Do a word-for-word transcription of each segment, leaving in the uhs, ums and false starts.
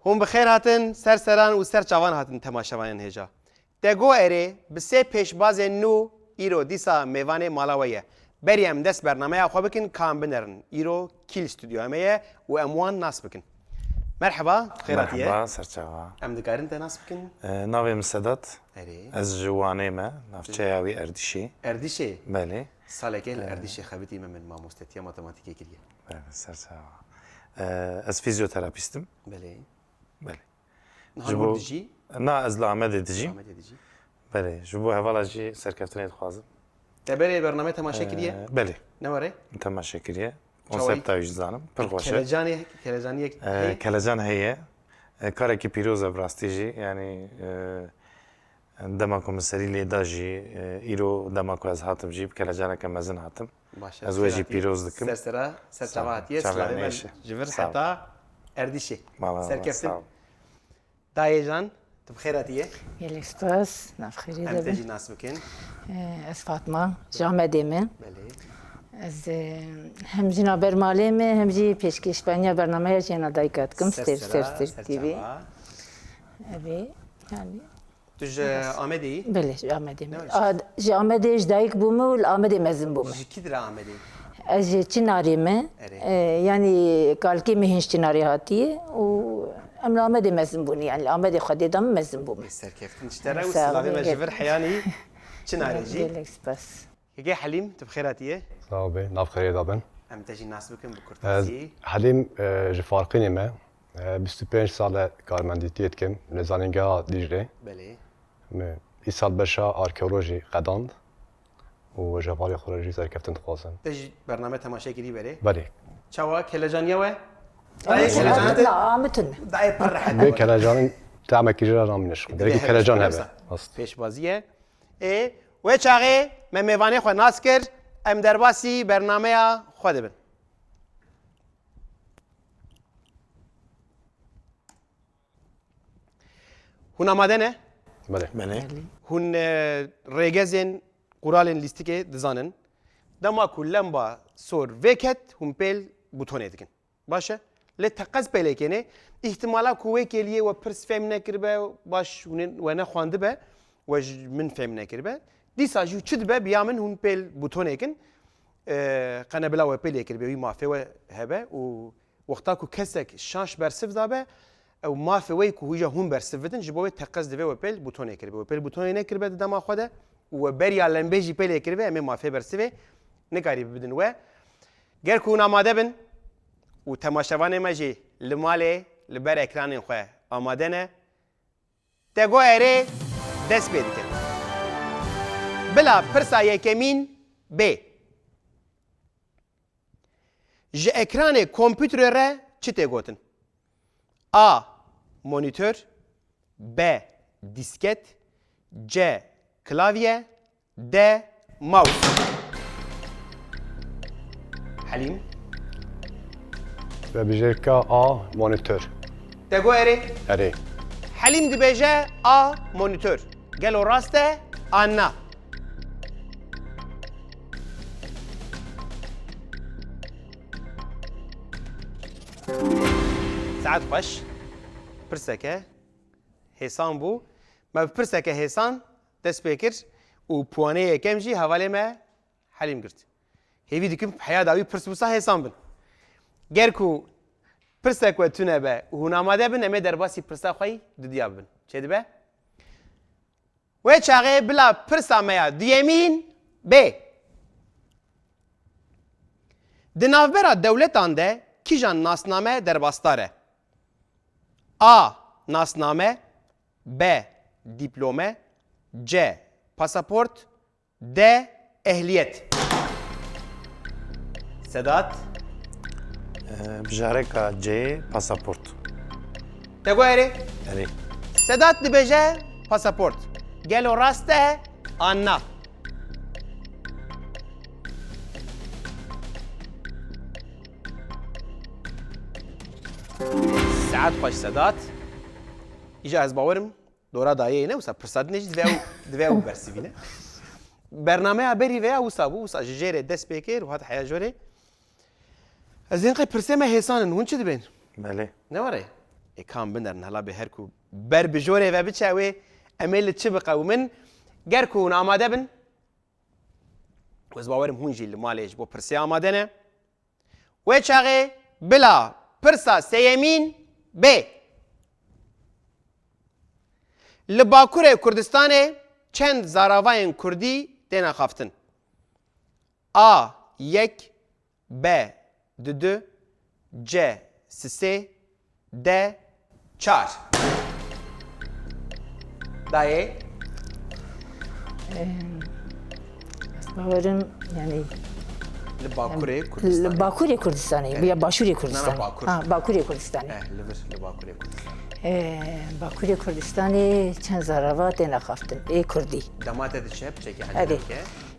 Hûn bi xêr hatin, ser seran û ser çavan hatin temaşevanên hêja. Te go erê, bi sê pêşbazên nû îro dîsa mêvanê mala we ye. Berî em dest bernameya xwe bikin, ka em binerin. Îro kî li stûdyoya me ye û em wan nas bikin. Merheba, xêr hatiye. Merheba, serçava. Em dikarin te nas bikin? Ee, navê min Sedat. Erê. Ez ji Wanê me, navçeya wî Erdîşê. Erdîşê? Belê. Salekê li Ee. Erdîşê xebitî me, min mamostetiya matematîkê kiriye. Belê, serçava. Ee, ez fîzyoterapîst im. Belê. Belê. Niha Ji li wir bo dijî? Na, ez li Amedê dijîm. Amedê dijî. Belê, ji bo hevala jî serkeftinê dixwazim. Te berê bername temaşe kiriye? Ee, belê. Ne were? Temaşe kiriye. Çawayî? Konsepta wî jî dizanim. Pir xweş e. Kelecanê, kelecaniyek Ee, heye? Kelecan heye. Ee, karekî pîroz e bi rastî jî. Yanî, ee, dema ku min serî lê da jî, ee, îro dema ku ez hatim jî bi kelecaneke mezin hatim. Baş e, Ez we jî pîroz dikim. Ser sera, ser çava hatiye, Çava silavê me hêşe. Ji vir Sağ ol. Heta Erdîşê. Mala, Serkeftin. Sağ ol. Dayê Can, tu bi xêr hatiye? Gelek spas, nav xêrê Em de te bin. Jî nas bikin. Ee, ez Fatma, ji Amedê me. Belê. Ez, e, hem jî navber malê me, hem jî pêşkêşbeniya bernameya Jiyana Dayika dikim, Ser Ser, sera, Ser, Ser ser T V. Çava. Evê, yani. Tu ji Amedê yî? Belê, ji Amedê me. Ne A, ji Amedê ji dayik bûme û li Amedê mezin bûme. Ji kî dire Amedê? Ez ji Çinarê me. Erê. E, yanî kalkê me hîn ji Çinarê hatiye û em li Amedê mezin bûne. Yani li Amedê Xwedê da min mezin bûme. Ê, serkeftin ji te re û Sağ ol, silavê me ji vir heyanî Çinarê jî. Gelek spas. Kekê Helîm, tu bi xêr hatiye? Sağ ol bê, nav xêrê da bin. Em te jî nas bikin bi kurtasî. Ez Helîm, e, ji Farqînê me. E, bîst û pênc sal e karmendîtiyê dikim li Zanîngeha Dîclê. Belê. Me îsal beşa arkeolojî qedand û ji hevalê xwe re jî serkeftin dixwazim. Te jî bername temaşe kirî berê? Belê. Çawa, kelecaniya we? Dayê, kelecana te? Na, min tune. Dayê pir rehet. Bê kelecanî temekî jî re namîne şixul. Divê Belkî hebe kelecan şixul hebe. Rast. Pêşbazî ye. Ê, wê çaxê me mêvanê xwe nas kir, em derbasî bernameya xwe dibin. Hûn amade ne? Belê. Belê. Hûn, e, rêgezên quralên lîstikê dizanin. Dema ku lemba sor vêket, hûn pêl butonê dikin. Baş e? Lê teqez pêlê kênê. Îhtimala ku wê kêliyê we pirs fêm nekiribe, baş hûn ê we nexwandibe, we ji min fêm nekiribe. Dîsa jî çi dibe, biya min hûn pêl butonê kin. E, qene bila we pêl yê kiribe, wî mafê we hebe û Wexta ku kesek şaş bersiv dabe, ew mafê wê ku hûja hûn bersiv bidin, ji bo wê teqez divê we pêl butonê kiribe. We pêl butonê nekiribe di dema xwe de û we beriya lembê jî pêlê kiribe, em ê mafê bersivê nikarî bidin we. Ger ku hûn amade bin û temaşevanê me jî li malê li ber ekranên xwe amade ne, Te go erê, dest pê dikin. Bila pirsa yekemîn bê. Ji ekranê kompûterê re çi tê gotin? A. Monîtor. B. Dîsket. C. Klavye. D. Mouse. Helîm. Vebijêrka A, monîtor. Te go erê? Erê. Helîm dibêje A, monîtor. Gelo rast e an na? Saet xweş. Pirseke hêsan bû. Me bi pirseke hêsan dest pê kir û puanê yekem jî hevalê me Helîm girt. Hêvî dikim heya dawî pirs wisa hêsan bin. Ger ku pirsek we tune be û hûn amade bin, em ê derbasî pirsa xwe yî dudiya bibin. Çêdibe? Wê çaxê bila pirsa me ya duyemîn bê. Di navbera dewletan de kîjan nasname derbasdar e? A. Nasname. B. Dîplome. C. Pasaport. D. Ehliyet. Sedat. Ee, bijareka C, pasaport. Te go erê? Erê. Sedat dibêje pasaport. Gelo rast e an na? Saet xweş Sedat. Îja ez bawerim dora dayê ne wisa pirsa dinê jî divê ew, divê ew bersivîne. Bernameya berî veya wisa bû, wisa ji jêrê dest pê kir û hat heya jorê. Ez ên qey pirsê me hêsan in, hûn çi dibên? Belê. Ne were? Ê kam binerin hela bê her ku ber bi jorê ve biçe wê em ê li çi biqewimin? Ger ku hûn amade bin, ez bawerim hûn jî li malê ji bo pirsê amade ne. Wê çaxê bila pirsa sêyemîn bê. Li Bakurê Kurdistanê çend zaravayên kurdî tên axaftin? A yek, B du du, C sisê, D çar. Dayê. Em, Ez bawerim, yani Li Bakurê Kurdistanê. Bakurê Kurdistanê, ya Başûrê Kurdistanê. Bakur. Ha, Bakurê Kurdistanê. Eh, li vir li Bakurê Kurdistanê. Ee, Bakurê Kurdistanê çend zarava tên axaftin ê Kurdî. Dema te diçe piçekî Erê. Hecî ke.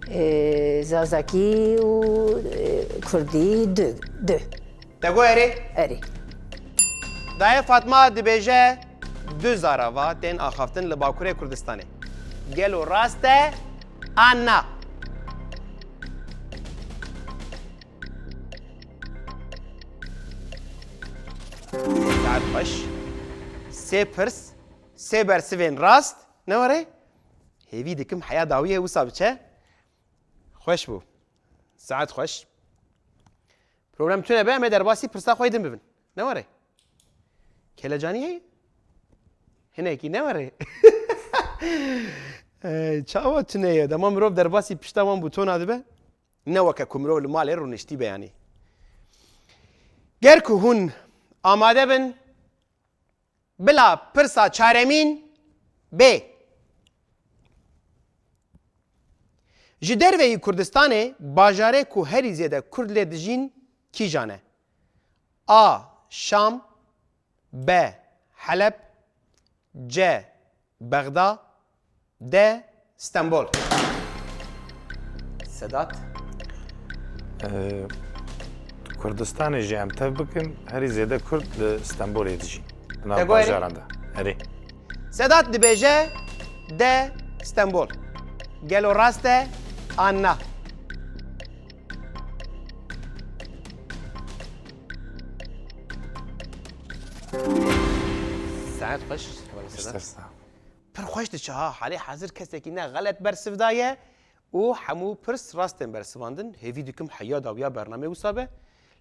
Ee, Zazakî û e, Kurdî du. Du. Te got erê? Erê. Dayê Fatma dibêje du zarava tên axaftin li Bakurê Kurdistanê. Gelo rast e an na? Saet xweş. Sê pirs, sê bersivên rast. Ne were? Hêvî dikim heya dawiyê wisa biçe. Xweş bû. Saet xweş. Problem tune be, em ê derbasî pirsa xwe yê din bibin. Ne were? Kelecanî heye? Hinekî ne were? Ey, çawa tune ye? Dema mirov derbasî pişta wan bûtona dibe. Ne weke ku mirov li malê rûniştî be yanî. Ger ku hûn amade bin, bila pirsa çaremîn bê. Ji derveyî Kurdistanê bajarê ku herî zêde Kurd lê dijîn kîjan e? A. Şam, B. Heleb, C. Bexda, D. Stenbol. Sedat. Ee, Kurdistanê jî em tev bikin, herî zêde Kurd li Stenbolê dijîn. Di nav Te got erê? Bajaran de. Erê. Sedat dibêje D. Stenbol. Gelo rast e an na? Saet xweş. Sedat. Pir xweş diçe ha. Halê hazir kesekî ne xelet bersiv daye û hemû pirs rast tên bersivandin. Hêvî dikim heya dawiya bernamê wisa be.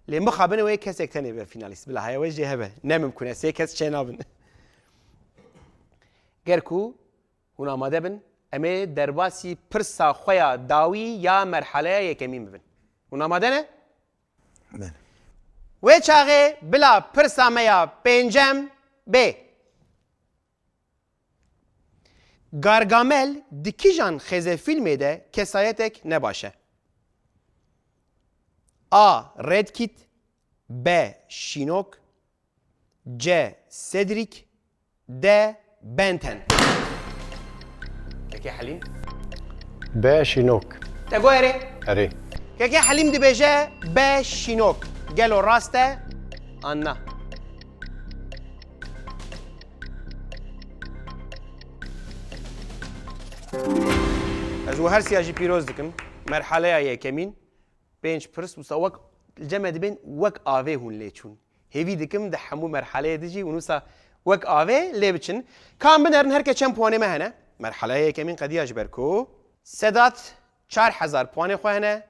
Lê mixabin wê kesek tenê be fînalîst. Bila haya wê jê hebe. Ne mimkun e. Sê kes çênabin. Ger ku hûn amade bin, em ê derbasî pirsa xwe ya dawî ya merhaleya yekemîn bibin. Hûn amade ne? Belê. Wê çaxê bila pirsa me ya pêncem bê. Gargamel di kîjan xêzefîlmê de kesayetek nebaş e? A. Red Kit, B. Şînok, C. Cedric, D. Ben Ten. Kekê Helîm. B. Şînok. Te got erê? Erê. Kekê Helîm dibêje B. Şînok. Gelo rast e? An na? Ez we her siya jî pîroz dikim. Merhaleya yekemîn. Pênc pirs wisa wek li cem me dibên wek avê hûn lê çûn. Hêvî dikim di hemû merhaleyê de jî hûn wisa wek avê lê biçin. Kam binerin her ke çend puanê me hene? Merhaleya yekemîn qediya ji ber ku Sedat çar hezar puanê xwe hene.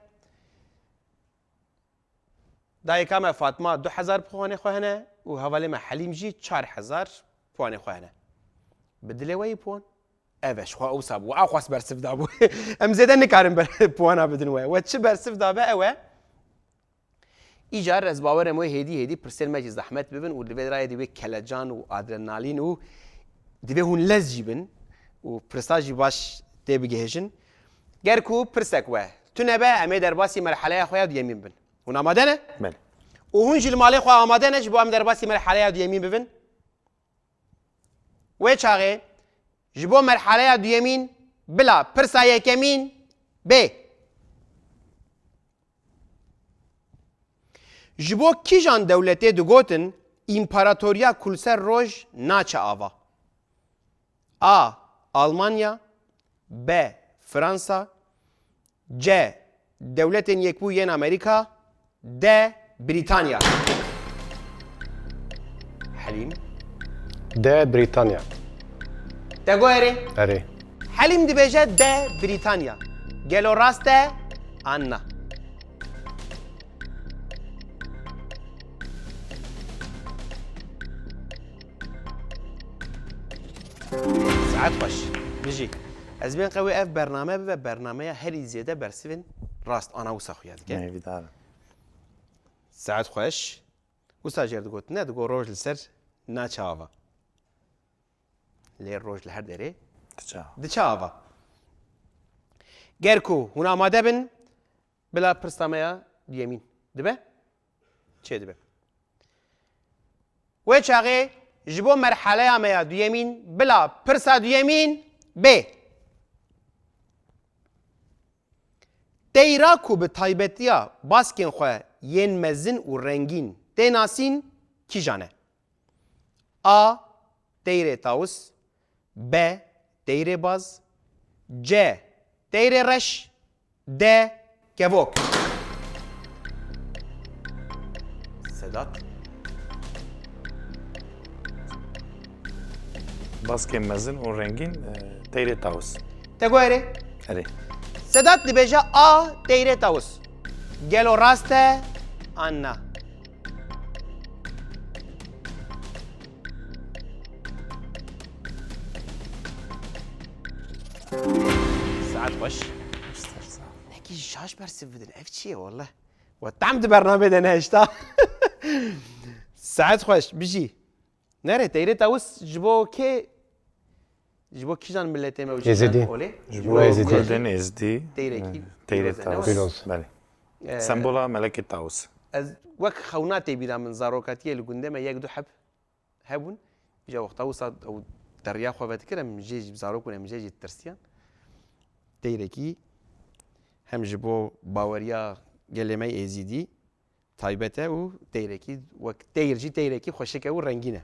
Dayika me Fatma du hezar puanê xwe hene û hevalê me Helîm jî çar hezar puanê xwe hene. Bi dilê we yî puan? Ev e, ji xwe ew sabû. Ew xwest bersiv dabû. Em zêde nikarin ber, puana bidin we. We çi bersiv dabe ew e. Îcar ez bawer em wê hêdî hêdî pirsên me jî zehmet bibin û divê rayê divê kelecan û adrenalîn û divê hûn lez jî bin û pirsa jî baş tê bigihêjin. Ger ku pirsek we tune be, em ê derbasî merheleya xwe ya duyemîn bin. Hûn amade ne? Belê. Û hûn jî li malê xwe amade ne ji bo em derbasî merheleya duyemîn bibin? Wê çaxê ji bo merhaleya duyemîn bila pirsa yekemîn bê. Ji bo kîjan dewletê digotin împaratoriya ku li ser roj naçe ava? A. Almanya, B. Fransa, C. Dewletên Yekbû yên Amerîka, D. Brîtanya. Helîm. D. Brîtanya. Te got erê? Erê. Helîm dibêje D. Brîtanya. Gelo rast e an na? Saet xweş. Bijî. Ez bên qewê ev bername bibe bernameya herî zêde bersivên rast ana wisa xuya dike. Meyvîdar. Saet xweş. Wisa jêr digot ne digo roj li ser naçe ava. Lê roj li her derê diçe ava. Ger ku hûn amade bin, bila pirsa me ya duyemîn dibe çê dibe. Wê çaxê ji bo merheleya me ya duyemîn bila pirsa duyemîn bê. Teyra ku bi taybetiya baskên xwe yên mezin û rengîn tê nasîn kîjan e? A. Teyrê tawis. B. Teyrê baz. C. Teyrê reş. D. Kevok. Sedat. Baskên mezin û rengîn e, teyrê tawis. Te got erê? Erê. Sedat dibêje A. Teyrê tawis. Gelo rast e an na? Saet xweş. Nekî şaş bersiv bidin. Ev çi ye wele? We tam di bernamê de nehişta. Saet xweş. Bijî. Nere teyrê tawis ji bo kê? Ji bo kîjan miletê me û ji kîjan olê? Ji bo Kurdên Êzidî. Teyrekî. Teyrê tawis. Belê. Sembola Melekê Tawis. Ez wek xewna tê bîra min zarokatiyê li gundê me yek du heb hebûn. Îja wexta wisa ew deriya xwe vedikir em jê jî zarok bûn em jê jî ditirsiyan. Teyrekî hem ji bo baweriya gelê me Êzîdî taybet e û teyrekî wek teyr jî teyrekî xweşik e û rengîn e.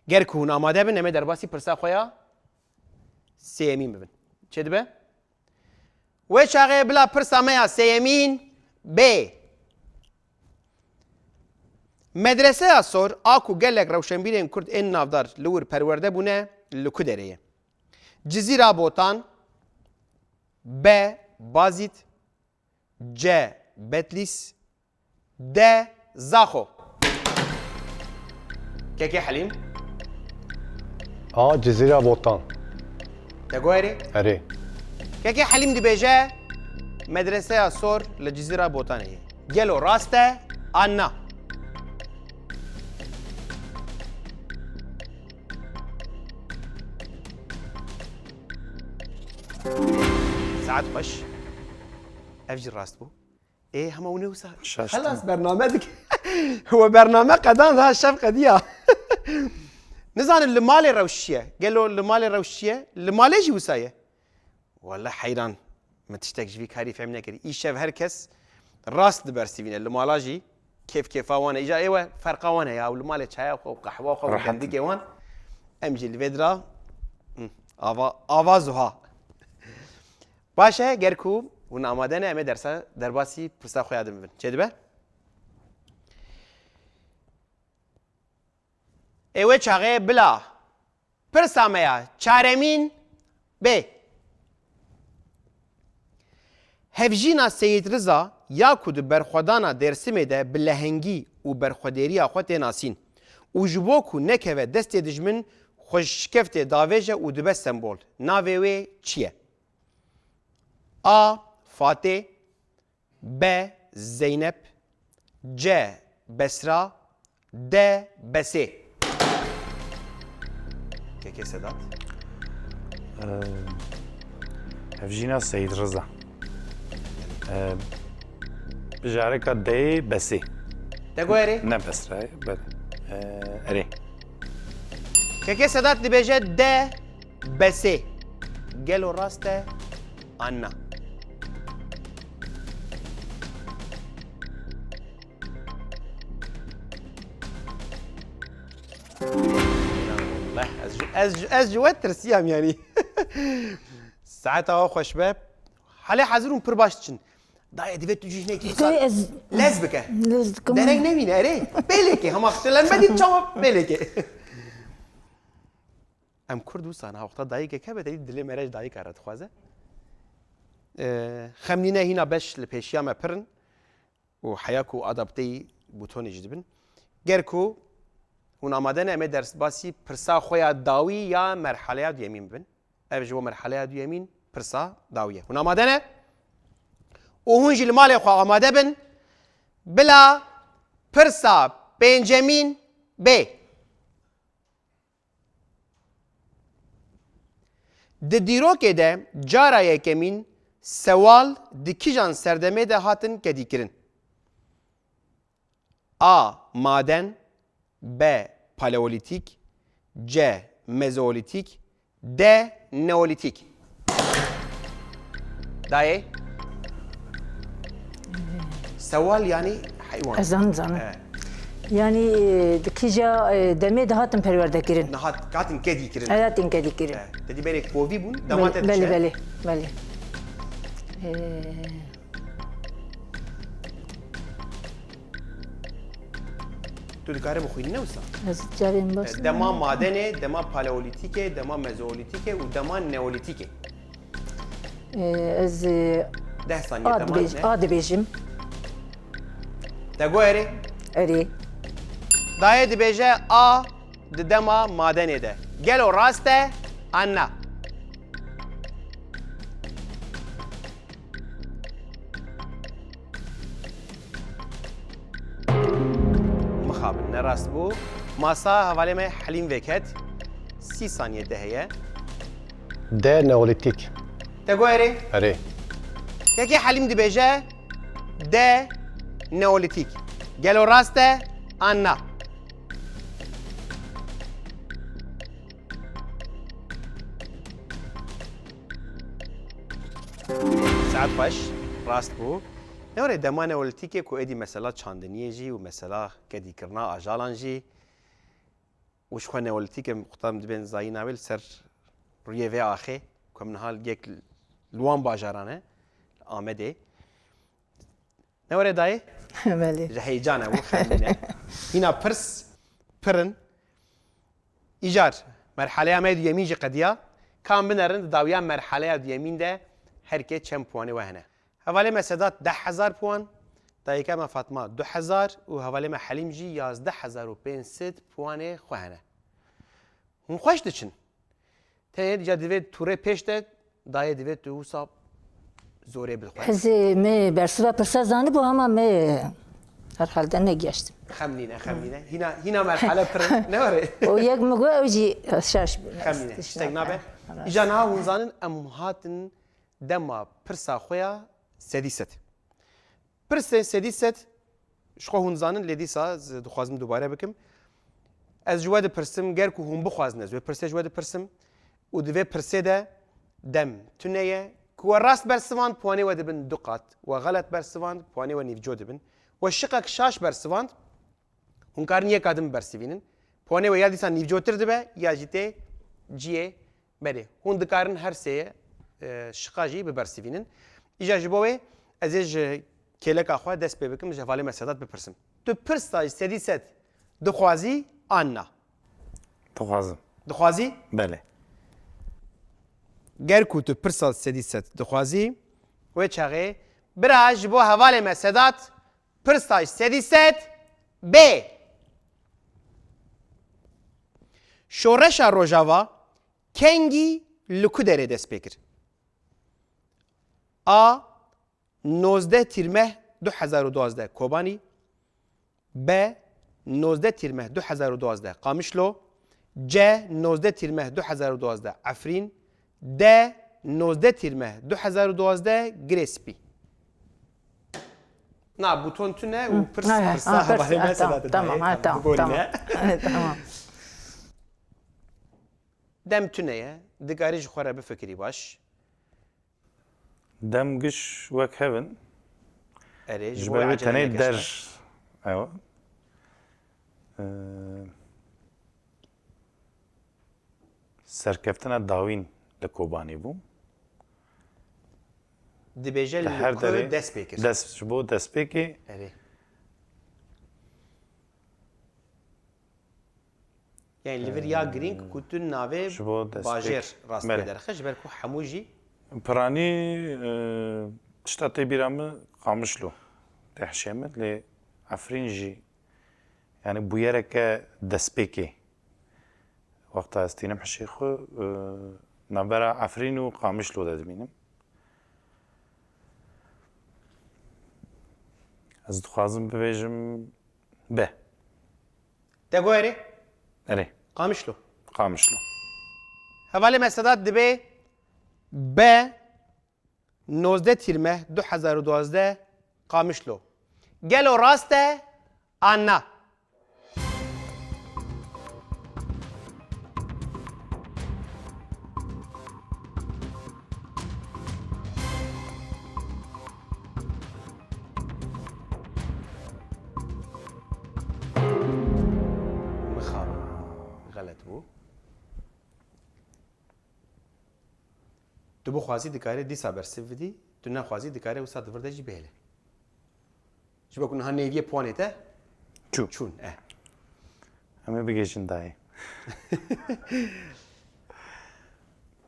Ger ku hûn amade bin em ê derbasî pirsa xwe ya sêyemîn bibin. Çêdibe? Wê çaxê bila pirsa me ya sêyemîn bê. Medreseya Sor a ku gelek rewşenbîrên Kurd ên navdar li wir perwerde bûne li ku derê ye? Cizîra Botan, B. Bazîd, C. Betlîs, D. Zaxo. Kekê Helîm. A. Cizîra Botan. Te got erê? Erê. Kekê Helîm dibêje medreseya Sor li Cizîra Botanê ye. Gelo rast e an na? Saet xweş. Ev jî rast bû. Ê hema hûn ê wisa xelas bername dik. We bername qedan ha şev qediya. Nizanim li malê rewş çi ye? Gelo li malê rewş çi ye? Li malê jî wisa ye. Wele heyran. Min tiştek ji vî karî fehm nekirî. Îşev her kes rast dibersivîne. Li mala jî kêf kêfa wan e. Îja ê we ferqa wan heye. Ew li malê çaya xwe û qehwa xwe û gendikê wan. Em jî li vê dira ava, ava zuha. Baş e, ger ku hûn amade ne, em ê dersa derbasî pirsa xwe ya din bibin. Çêdibe? Ê wê çaxê bila pirsa me ya çaremîn bê. Hevjîna Seyîd Riza ya ku di berxwedana Dêrsimê de bi lehengî û berxwedêriya xwe tê nasîn û ji bo ku nekeve destê dijmin xwe ji şikeftê davêje û dibe sembol. Navê wê çi ye? A. Fatê. B. Zeynep. C. Besra. D. Besê. Kekê Sedat. Hevjîna Seyîd Riza. Bijareka D. Besê. Te got erê? Ne Besra, belê. Erê. Kekê Sedat dibêje D. Besê. Gelo rast e an na? Ez ji, ez ji, ez ji we tirsiyam yanî. Saeta we xweş be. Halê hazir hûn pir baş diçin. Dayê divê tu cîhnekî wisa lez bike. Lez dikim. Dereng nemîne erê. Bêlêkê hema tu lembe dît çawa bêlêkê. Em Kurd wisa niha wexta dayikek hebe, te dî dilê me re ji dayika re dixwaze. E, xem nîne, hîna beş li pêşiya me pir in û heya ku adapteyî Bûtonê jî dibin. Ger ku hûn amade ne, em ê dersbasî pirsa xwe ya dawî ya merhaleya duyemîn bibin. Ev ji bo merhaleya duyemîn pirsa dawî ye. Hûn amade ne? Û hûn jî li malê xwe amade bin. Bila pirsa pêncemîn bê. Di dîrokê de cara yekemîn sewal di kîjan serdemê de hatin kedîkirin? A. Maden. B. Paleolîtîk. C. Mezoolîtîk. D. Neolîtîk. Dayê. Sewal yani heywan. Ez zanim, zanim. Evet. Yani, e, di kîja, e, demê de hatin perwerde kirin. Niha hatin kedî kirin. Evet, hatin kedî kirin. Evet. Te dî berê kovî bûn, dema te diçe. Belê, belê, belê. E, Tu dikarî bixwînî ne wisa? Ez carên baş. Dema madenê, dema paleolîtîkê, dema mezoolîtîkê û dema neolîtîkê. Ee, ez, e, Deh saniye A dibêj-, ne? A dibêjim. Te got erê? Erê. Dayê dibêje A di dema madenê de. Gelo rast e an na? Mixabin, ne rast bû. Masa hevalê me Helîm vêket. Sî saniye te heye. D neolîtîk. Te got erê? Erê. Yekê Helîm dibêje D neolîtîk. Gelo rast e an na? Saet xweş, rast bû. Newre dema neolîtîkê ku êdî mesela çandiniyê jî û mesela kedîkirina ajalan jî û ji xwe neolîtîkê qutam dibên zayîna wê li ser rûyê vê axê ku em niha li yek li wan bajaran e, li Amedê. Ne were dayê? Belê. Ji heyecana bû, xemîne. Hîna pirs pir in. Îcar, merhaleya me duyemîn jî qediya. Ka em binerin, di dawiya merhaleya duyemîn de her kê çend puanê we hene? Hevalê me Sedat deh hezar puan, dayika me Fatma du hezar û hevalê me Helîm jî yazdeh hezar û pênc sed puanê xwe hene. Hûn xweş diçin. Tenê dîca divê tu rê pêş de, dayê divê tu wisa zorê bixwe. Ez ê me bersiva pirsa zanibû, ama me herhalde negeştim. Xem nîne, xem nîne. Hîna, hîna merhale pir in. Ne were? O yek mi got, ew jî şaş bû. Xem nîne. Tiştek nabe. Îja niha hûn zanin em hatin dema pirsa xwe ya sedî sed. Pirsên sedî sed ji xwe hûn zanin, lê dîsa ez dixwazim dubare bikim. Ez ji we dipirsim, ger ku hûn bixwazin ez wê pirsê ji we dipirsim û di vê pirsê de dem tune ye, ku we rast bersivand, puanê we dibin du qat, we xelet bersivand, puanê we nîvco dibin. We şiqek şaş bersivand, hûn karin yeka din bersivînin. Puanê we ya dîsa nîvcotir dibe, ya jî tê cihê Belê, hûn dikarin her sê, e, şiqa jî bibersivînin. Îja ji bo wê ez ê ji kêleka xwe dest pê bikim, ji hevalê me Sedat bipirsim. Tu pirsa ji sedî sed dixwazî an na? Dixwazim. Dixwazî? Belê. Ger ku tu pirsa sedî sed dixwazî, wê çaxê bira ji bo hevalê me Sedat pirsa ji sedî sed bê. Şoreşa Rojava kengî li ku derê dest pê kir? A, nozdeh Tîrmeh du hezar û duwazdeh Kobanî. B, nozdeh Tîrmeh du hezar û duwazdeh Qamişlo. C, nozdeh Tîrmeh du hezar û duwazdeh Efrîn. D, nozdeh Tîrmeh du hezar û duwazdeh Girê Spî. Na, bûton tune û pirs, ha, ha, pirsa ha, hevalê me Sedat dayê, tamam, ha, tamam, tamam, tamam. Tamam. Dem tune ye, dikarî ji xwe re bifikirî baş. Dem giş wek hev in. Erê, ji bo wê tenê der. Ewa. Ee, serkeftina dawîn li Kobanê bû. Dibêje li her derê dest pê kir. Dest, ji bo destpêkê. Erê. Yani li vir ya girîng ku tu navê Ji bo destpêk. bajêr rast Belê. pê derxe, ji ber ku hemû jî Piranî, e, tişta tê bîra min Qamişlo. Tê hişê min lê Efrîn jî yani bûyereke destpêkê. Wexta ez tînim hişê xwe, e, navbera Efrîn û Qamişlo de dimînim. Ez dixwazim bibêjim B. Te got erê? Erê. Qamişlo. Qamişlo. Hevalê me Sedat dibê B, nozdeh Tîrmeh du hezar û duwazdeh, Qamişlo. Gelo rast e an na? Mixabin. Xelet bû. Tu bixwazî dikarî dîsa bersiv bidî, tu nexwazî dikarî wisa di vir de jî bihêle. Ji bo ku niha nêviyê puanê te Çû. çûn. Eh. Em ê bigihîjin dayê.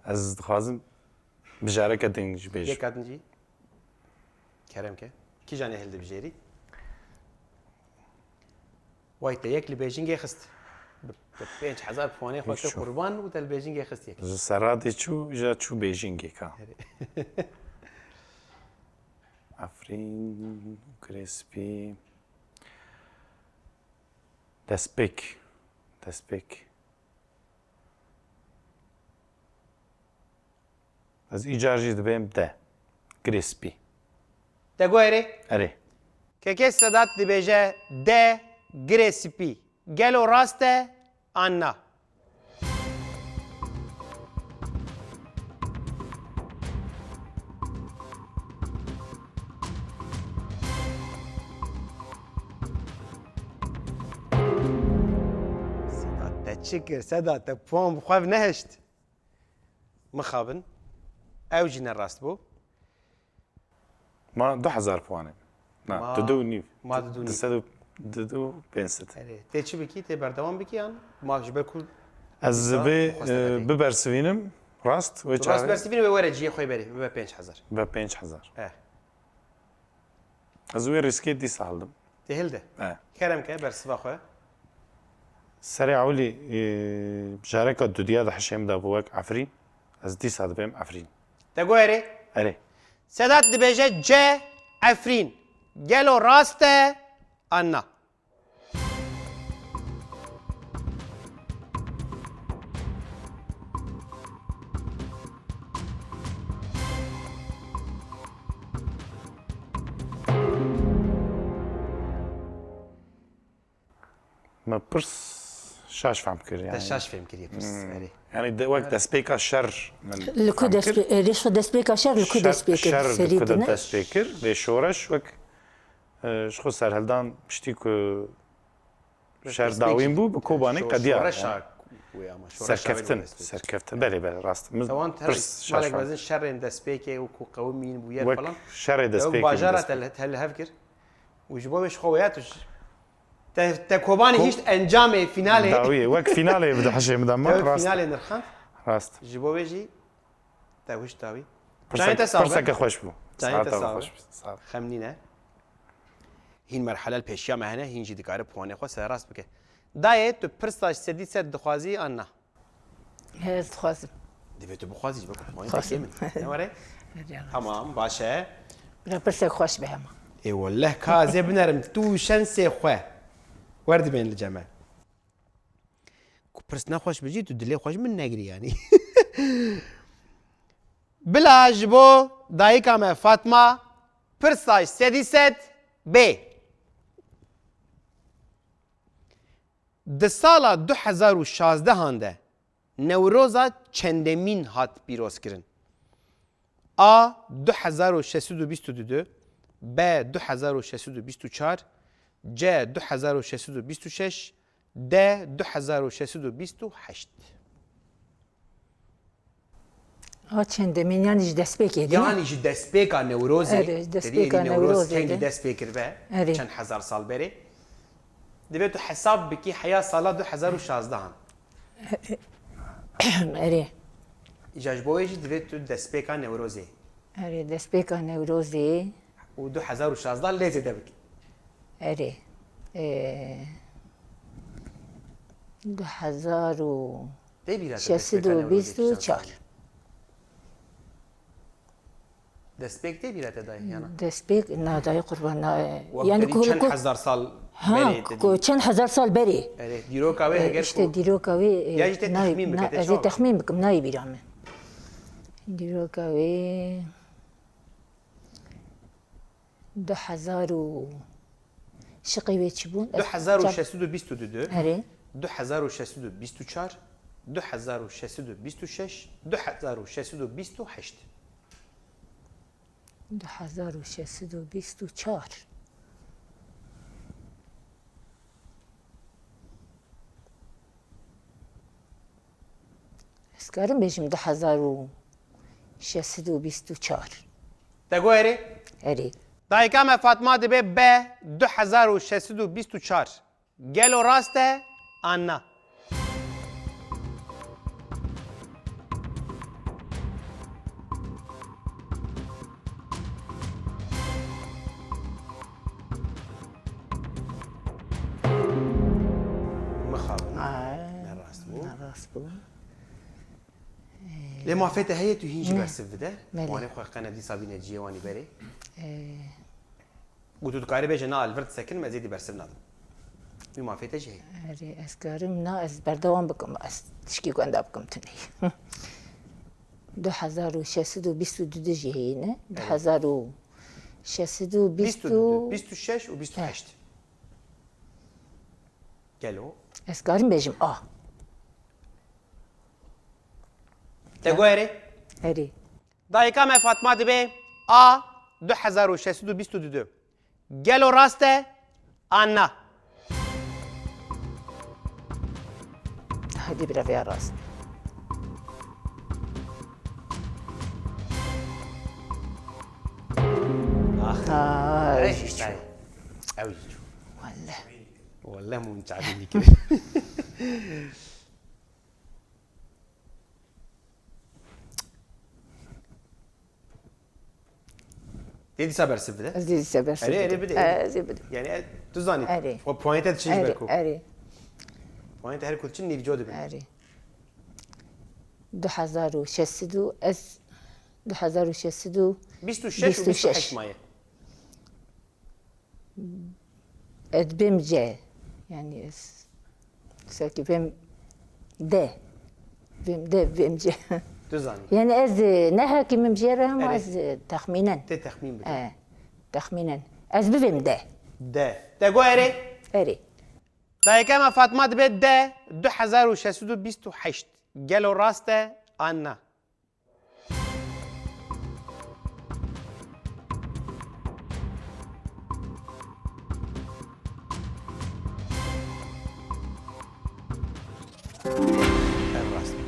Ez dixwazim bijareke din jî bêjim. Yeka din jî kerem ke. Kîjan ê hildibijêrî? Way te yek li Bêjingê xist. Bi bi pênc hezar puanê xwe te Wî çû. qurban û te li Bêjingê xist yek. Ji Seradê çû, îja çû Bêjingê ka. Erê. Efrîn, Girê Spî. Destpêk. Destpêk. Ez îcar jî dibêm D. Girê spî. Te got erê? Erê. Kekê Sedat dibêje D. Girê spî. Gelo rast e an na? Sedat te çi kir? Sedat te puan bi xwe nehişt. Mixabin. Ew jî ne rast bû. Ma du hezar puan e. Na, Ma- tu du û nîv. Ma du û nîv. Du sed û, du û pênc sed. Erê. Tê çi bikî? Tê berdewam bikî yan? Ma ji ber ku Ez dîsa vê, xweste e, vekî. Bibersivînim. Rast. Wê Tu rast çaxê bersivînî wê were cihê xwe berî. Bibe pênc hezar. Bibe pênc hezar. Eh. Ez wê rîskê dîsa hildim. Tê hilde. E. Kerem ke bersiva xwe. Serê ewilî, e, bijareka dudiya di hişê min de bû wek Efrîn. Ez dîsa dibêm Efrîn. Te got erê? Erê. Sedat dibêje C Efrîn. Gelo rast e an na? Me pirs şaş fehm kir yani. Te şaş fehm kiriye pirs, hmm, erê. Yani de, wek destpêka şer min Li ku fehm kir. Destpê-, rêş xwe destpêka şer li ku destpê kir? Şer li ku de destpê kir. Lê şoreş wek, e, ji xwe serhildan piştî ku şer dawîn bû, bi Kobanê qediya. Şoreşa wê ama, şoreşa wê Serkeftin, wê destpêkê. Serkeftin. Belê, belê, rast. Min Ewan her pirs şaş malek fehm. Mezin şerên destpêkê û ku qewimîn bûyer Wek falan. Şerê destpêkê. Ew bajara te li, te li hev kir. Û ji bo wê ji xwe wêya tu ji, te, te Kobanê Ko- hişt encamê finalê. Dawiyê, wek finalê bi hişê min de ma, Ew rast. Finalê nirxand. Rast. Ji bo wê jî te hişt dawî. Çayê te sax be. Pirseke xweş bû. Çayê te sax be. Xweş bû. Sağ ol. Xem nîne. Hîn merhele li pêşiya me hene, hîn jî dikare puanê xwe sererast bike. Dayê, tu pirsa ji sedî sed dixwazî an na? He, ez dixwazim. Divê tu bixwazî ji bo ku puanê te kêm in. Ne were? Tamam, baş e. Bira pirsek xweş be hema. Ê welleh ka ez ê binerim tu şensê xwe. Wer dibên li cem me. Ku pirs nexweş bi jî tu dilê xwe ji min negirî yanî. Bila ji bo dayika me Fatma pirsa ji sedî sed bê. Di sala du hezar û şazdehan de Newroza çendemîn hat pîrozkirin? A du hezar û şeş sed û bîst û du, B du hezar û şeş sed û bîst û çar, C du hezar û şeş sed û bîst û şeş, D du hezar û şeş sed û bîst û heşt. A çendemîn, yanî ji destpêkê, değil mi? Yanî ji destpêka Newrozê. Erê, ji destpêka Newrozê. Kengî dest pê kir be? Erê. Çend hezar sal berê. Divê tu hesab bikî heya sala du hezar û şazdehan. Erê. Îja ji bo wê jî divê tu destpêka Newrozê Erê, destpêka Newrozê. û du hezar û şazdeh lê zêde bikî. Erê. Ee, du hezar û Tê bîra te şeş sed destpêka û Newrozê bîst û kîjan çar. salê? Destpêk tê bîra te dayê yana? Destpêk, na dayê qurban, na, Wek yani te dî ku, çend ku, hezar sal ha, berê te ku dî? Çend hezar sal berê. Erê, dîroka wê E, heger işte ku dîroka wê, e, Ya jî te nayê-, texmîn bike, na, te ez ê çawa? Texmîn bikim, nayê bîra min. Dîroka wê du hezar û şiqê wê çi bûn? Du hezar û şeş sed û bîst û du. Erê. Du hezar û şeş sed û bîst û çar, du hezar û şeş sed û bîst û şeş, du hezar û şeş sed û bîst û heşt. Du hezar û şeş sed û bîst û çar. Ez karim bêjim du hezar û şeş sed û bîst û çar. Te got erê? Erê. Dayika me Fatma dibe B du hezar û şeş sed û bîst û çar. Gelo rast e an na? Mixabin. Aa, Ne rast bû. ne rast bû. Lê mafê te heye tu hîn jî Ne. bersiv bide. Belê. Wanê xwe qene dîsa bîne cihê wanî berê. Ee, Û tu dikarî bêje na li vir disekinim ez êdî bersiv nadim. Wî mafê te jî heye. Erê, ez karim na ez berdewam bikim, ez tişkî wenda bikim tunê. Du hezar û şeş sed û bîst û du jî heye ne? Du hezar û şeş sed û bîst û Bîst û du, bîst û şeş û bîst û heşt. Gelo. Ez karim bêjim A. Te got erê? Erê. Dayika me Fatma dibe A du hezar û şeş sed û bîst û du. Gelo rast e an na? Hadi bir ya rast. Ax. Aa, Ew jî jî çû. çay. Ew jî çû. Walleh. Walleh min çavî dikir. Tê dîsa bersiv bide. Ez dîsa bersiv Erê, erê, bidim. bide, Ee, erê. Ez ê bidim. Yani e, tu zanî. Erê. O puanê te diçin ji ber Erê, ku. erê, Puanê te her ku diçin nîvco dibin. Erê. Du hezar û şeş sed û ez du hezar û şeş sed û Bîst û şeş û bîst û heşt bîst û şeş. maye. Ez bêm C. Yani ez sanki bêm D. Bêm D, bêm C. Tu zanî. Yani ez e, ne hakimim jê re ama Erê. Ez e, texmînen. Tê texmîn bike. E, texmînen. Ez bivêm D. D. Te got erê? Erê. Dayika me Fatma dibe D du hezar û şeş sed û bîst û heşt. Gelo rast e an na? Ev rast bû.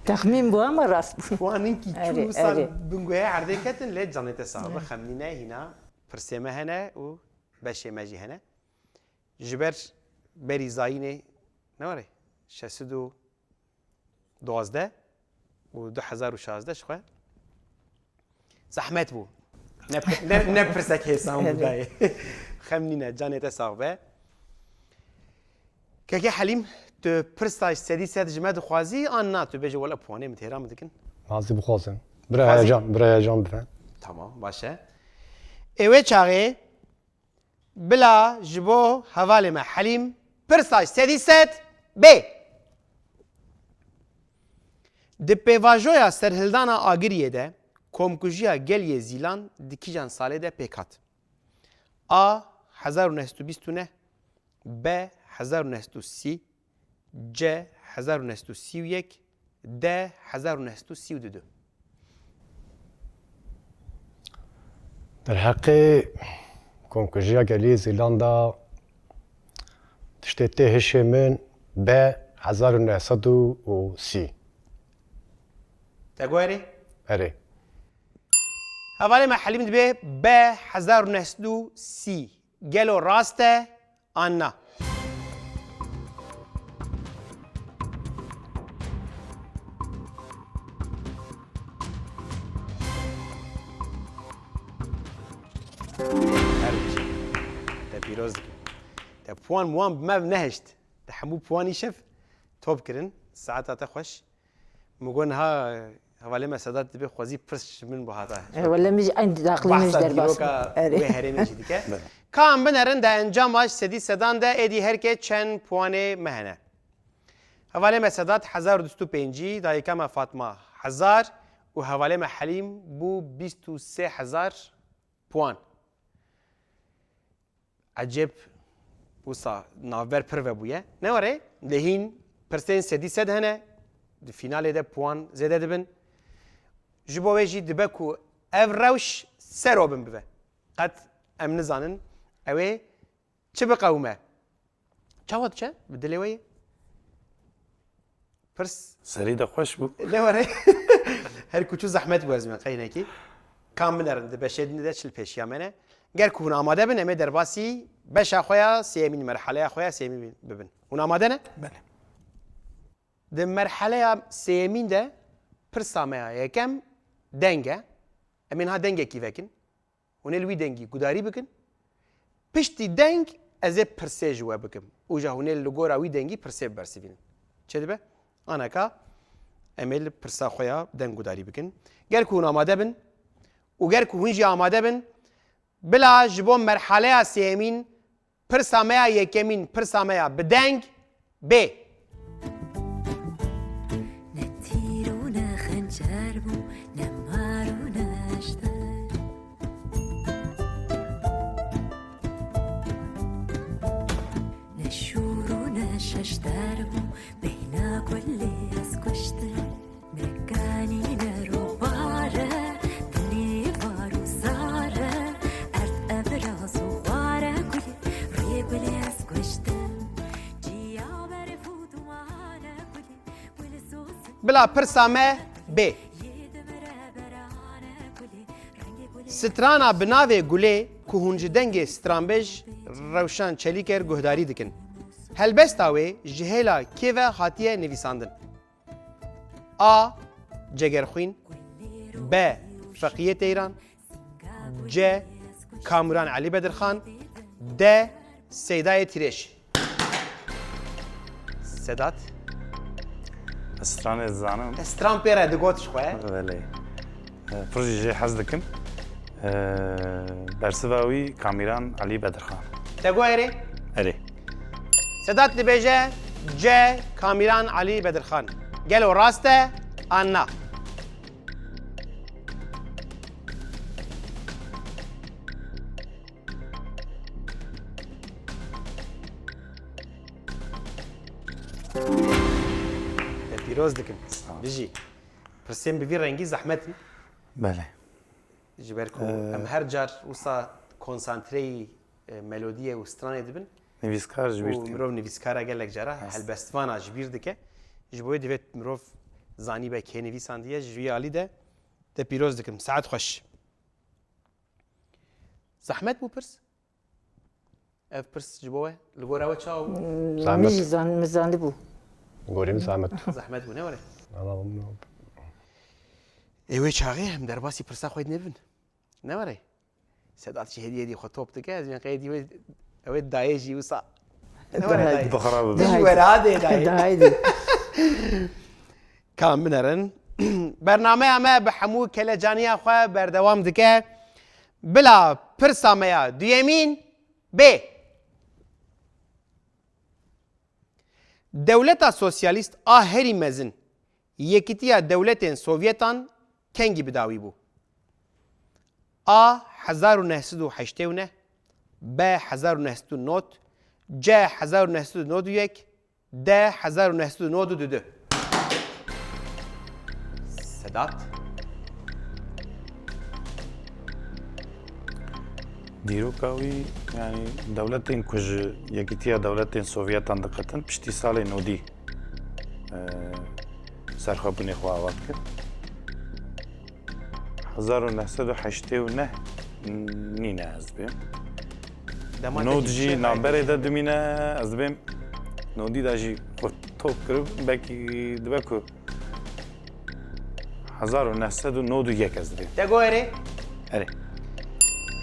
Texmîn bû ama rast bû. Wan ninkî çû Erê, misal erê. bingoya erdê ketin lê canê te sax be. Xemnîne hîna pirsê me hene û beşê me jî hene. Ji ber berî zayînê ne were şeş sed û duwazdeh û du hezar û şazdeh ji xwe zehmet bû. Ne, ne, ne pirsek hêsan bû Evet. dayê. Xem nîne, canê te sax be. Kekê Helîm, tu pirsa ji sedî sed ji me dixwazî an na? Tu bêje wele puanê min têra min dikin. Mazî bixwazin. Bira Xwazî- heyecan, bira heyecan bife. Tamam, baş e. Ê wê çaxê bila ji bo hevalê me Helîm pirsa ji sedî sed bê. Di pêvajoya serhildana Agiriyê de komkujiya geliyê Zîlan di kîjan salê de pêk hat? A, hezar û neh sed û bîst û neh, B, hezar û neh sed û sî, C, hezar û neh sed û sî û yek, D, hezar û neh sed û sî û du. Derheqê komkujiya geliyê Zîlan de tiştê tê hişê min B, hezar û neh sed û sî. Te got erê? Erê. Hevalê me Helîm dibe B, hezar û neh sed û sî. Gelo rast e an na? Pîroz dikim. Te puan muan bi me nehişt. Te hemû puan îşev top kirin. Saeta te xweş. Min got niha hevalê me Sedat dibê xwezî pirs ji min bihata. E, wele min jî eyn daqlê min ji Behsa derbas dîroka bû. Erê. Wê herêmê jî dike. Kan binerin de encama ji sedî sedan de êdî herkê çend puanê me hene. Hevalê me Sedat hezar û du sed û pêncî, dayika me Fatma hezar û hevalê me Helîm bû bîst û sê hezar puan. Ecêb wisa navber pir vebûye. Ne were? Lê hîn pirsên sedî sed hene. Di fînalê de puan zêde dibin. Ji bo wê jî dibe ku ev rewş ser o bin bibe. Qet em nizanin ew ê çi biqewime. Çawa diçe? Bi dilê we ye? Pirs. Serî de xweş bû. Ne were? Her ku çû zehmet bû ez me qeynekî. Kam binerin, di beşê din de çil pêşiya me ne. Ger ku hûn amade bin, em ê derbasî beşa xwe ya sêyemîn, merhaleya xwe ya sêyemîn bibin. Hûn amade ne? Belê. Di merhaleya sêyemîn de pirsa me ya yekem deng e. Em ê niha dengekî vekin. Hûn ê li wî dengî gudarî bikin. Piştî deng ez ê pirsê ji we bikim. Û ja hûn ê li gora wî dengî pirsê bibersivînin. Çêdibe? Aneka em ê li pirsa xwe ya deng gudarî bikin. Ger ku hûn amade bin û ger ku hûn jî amade bin, bila ji bo merhaleya sêyemîn pirsa me ya yekemîn, pirsa me ya bi deng bê. Ne tîr û ne xencer bû, ne mar û ne eşter. Ne şûr û ne şeşter bû, beyna kulê ez kuştir. Ne ganî ne robare, dilî var û zare, erd ev raz û xware gulî, rê gulê ez kuştim. Ciya berf û dumane gulî, gul soz. Bila pirsa me bê. Yê dimire berane gulî, rengê gulê. Strana bi navê Gulê ku hûn ji dengê stranbêj Rewşan Çelîker guhdarî dikin. Helbesta wê ji hêla kê ve hatiye nivîsandin? A. Cegerxwîn. B. Feqiyê Teyran. C. Kamuran Elî Bedirxan. D. Seydayê Tîrêj. Sedat. Ez stranê dizanim. Ez stran pê re digot ji xwe. Belê. Pir jî jê hez dikim. Ee, bersiva wî Kamîran Elî Bedirxan. Te got erê? Erê. Sedat dibêje C. Kamîran Elî Bedirxan. Gelo rast e an na? Te pîroz dikim. Sağ ol. Bijî. Pirsên bi vî rengî zehmet in. Belê. Ji ber ku Ee, em her car wisa konsantreyî, e, melodiyê û stranê dibin. Nivîskar ji bîr û tîne. Mirov nivîskara gelek cara helbestvana ji bîr dike. Ji bo wê divê mirov zanîbe kê nivîsandiye. Ji vî alî de te pîroz dikim. Saet xweş. Zehmet bû pirs? Ev pirs ji bo we, li gora we çawa bû? Mm, Zahmet. Min jî zan-, min zandibû. Gorî min zahmet. Zehmet bû, ne were? Valla bilmiyorum. Ê wê çaxê em derbasî pirsa xwe dinêbin. Ne were? Sedat jî hêdî hêdî xwe top dike, ez jî qey dî wê, ew ê dayê jî wisa. Ne were dayê? Bixira bibe. Dayê. Ji were ha dê dayê. Dayê dê. Ka em binerin. Bernameya me bi hemû kelecaniya xwe berdewam dike. Bila pirsa me ya duyemîn bê. Dewleta sosyalîst a herî mezin, Yekîtiya Dewletên Sovyetan kengî bi dawî bû? A. Hezar û neh sed û heştê û neh. B. Hezar û neh sed û nod. C. Hezar û neh sed û nod û yek. D. Hezar û neh sed û nod û du. Sedat. Dîroka wî, yanî dewletên ku ji Yekîtiya Dewletên Sovyetan diqetin, piştî salê nodî, e, serxwebûnê xwe ava dikir. Hezar û neh sed û heştê û neh nîne ez dibêm. Dema te Nod jî jî navberê de dimîne, ez dibêm nodî de jî xwe top kirib, belkî dibe ku hezar û neh sed û nod û yek ez dibêm. Te got erê? Erê.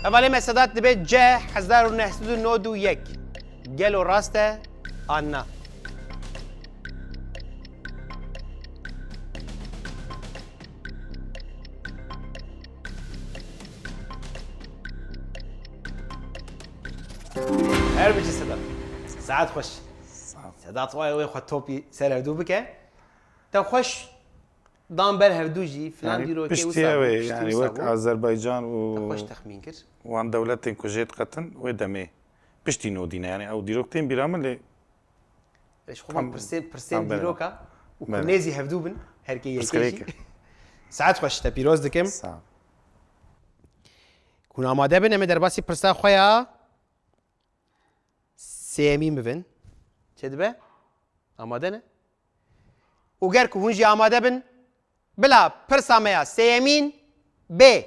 Hevalê me Sedat dibe C hezar û neh sed û nod û yek. Gelo rast e an na? Her bijî Sedat. Saet xweş. Sağ ol. Sedat wayê wê xwe topî ser hevdû bike. Te xweş dan ber hevdû jî filan dîrokê wisa bû, piştî wisa bû. Yanî piştî wek Azerbaycan û Te xweş texmîn kir. Wan dewletên ku jê diqetin wê demê. Piştî nodî ne. Yanî ew dîrok tên bîra min lê Ji xwe pirsên, pirsên dîroka û ku nêzî hevdû bin, her kê yekê jî. Saet xweş, te pîroz dikim. Sağ ol. Hûn amade bin, em ê derbasî pirsa xwe ya sêyemîn bibin. Çi dibe? Amade ne? Û ger ku hûn jî amade bin, bila pirsa me ya sêyemîn bê.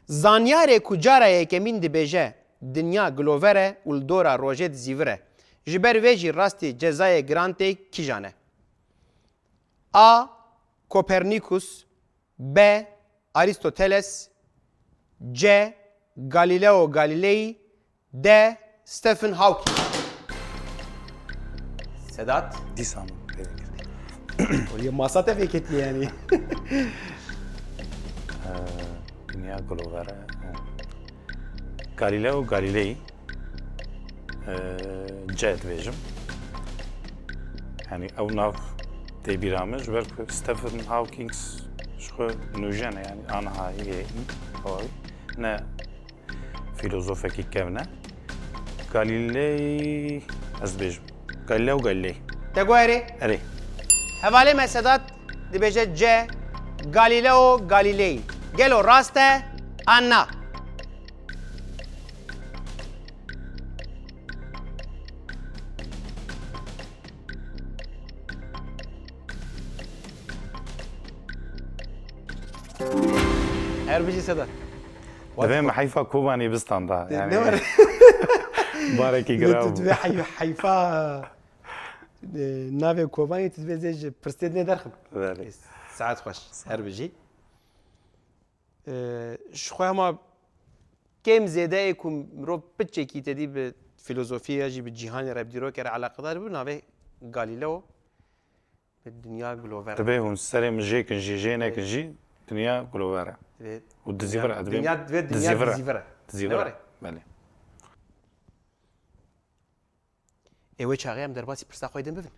Zanyarê ku cara yekemîn dibêje, dinya gilover e û li dora rojê dizîvire. Ji ber vê jî rastî cezayê giran tê kîjan e? A. Kopernikus. B. Aristoteles. C. Galileo Galilei. D. Stephen Hawking. Sedat. Dîsa min pê vekirî. O yê masa te veketiye yani. Ee, Dünya Glover'e. Galileo Galilei. Ee, C dibêjim. Yani ew nav tê bîra min, ji ber ku Stephen Hawking ji xwe nûjen e, yani aniha yê hawî ne filozofekî kevn e. Galilei, ez dibêjim. Galileo Galilei. Te got erê? Erê. Hevalê me Sedat dibêje C, Galileo Galilei. Gelo rast e an na? Her bijî Sedat. Divê me heyfa Kobanê bistanda. Yani, ne var? Barekî Ne, tu grav. Divê hey-, heyfa, e, navê Kobanê tu divê zê ji pirsê dinê derxin. Belê. Saet xweş. Her bijî. E, ji xwe hema kêm zêde ê ku mirov piçekî tedî bi filozofiyê ya jî bi cîhanê re, bi dîrokê re eleqedar bû, navê Galileo. Bi dinya glover. Divê hûn serê min jê kin jî, jê nekin jî, dinya glover e. Divê û dizîvir e, divê dinya, divê dinya dizîvir e. Dizîvir e. Dizîvir e. Ne were? Belê. Ê wê çaxê em derbasî pirsa xwe din bibin.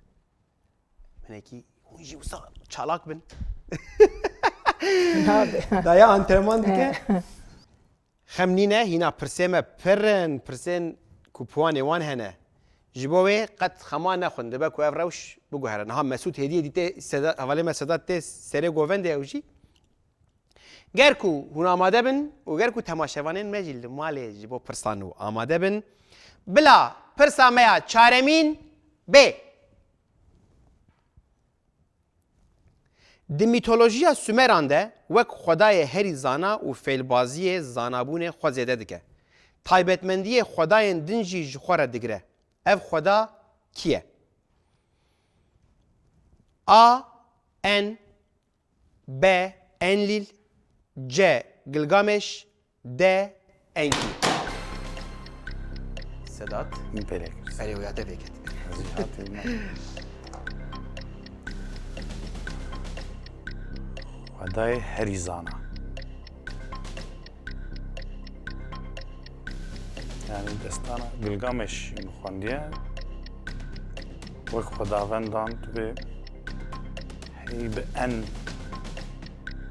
Hinekî hûn jî wisa çalak bin. Nabe. Daya antrenman dike. Xem nîne, hîna pirsê me pir in, pirsên ku puanê wan hene. Ji bo wê qet xema nexwin, dibe ku ev rewş biguhere. Niha Mesûd hêdiyê dîtê Seda-, hevalê me Sedat tê serê govendê ew jî. Ger ku hûn amade bin û ger ku temaşevanên me jî li malê ji bo pirsan û amade bin, bila pirsa me ya çaremîn bê. Di mîtolojiya Sumeran de wek xwedayê herî zana û fêlbaziyê zanabûnê xwe zêde dike. Taybetmendiyê xwedayên din jî ji xwe re digire. Ev xweda kî ye? A. En. B. Enlîl. C. Gilgameş. D. Enki. Sedat. Min pê lê kir. Erê, wê ya te vêket. Ez jî hatî ne. Xwedayê herî zana. Yani destana Gilgameş min xwendiye. Wek xwedavendan tu bê hey bi en.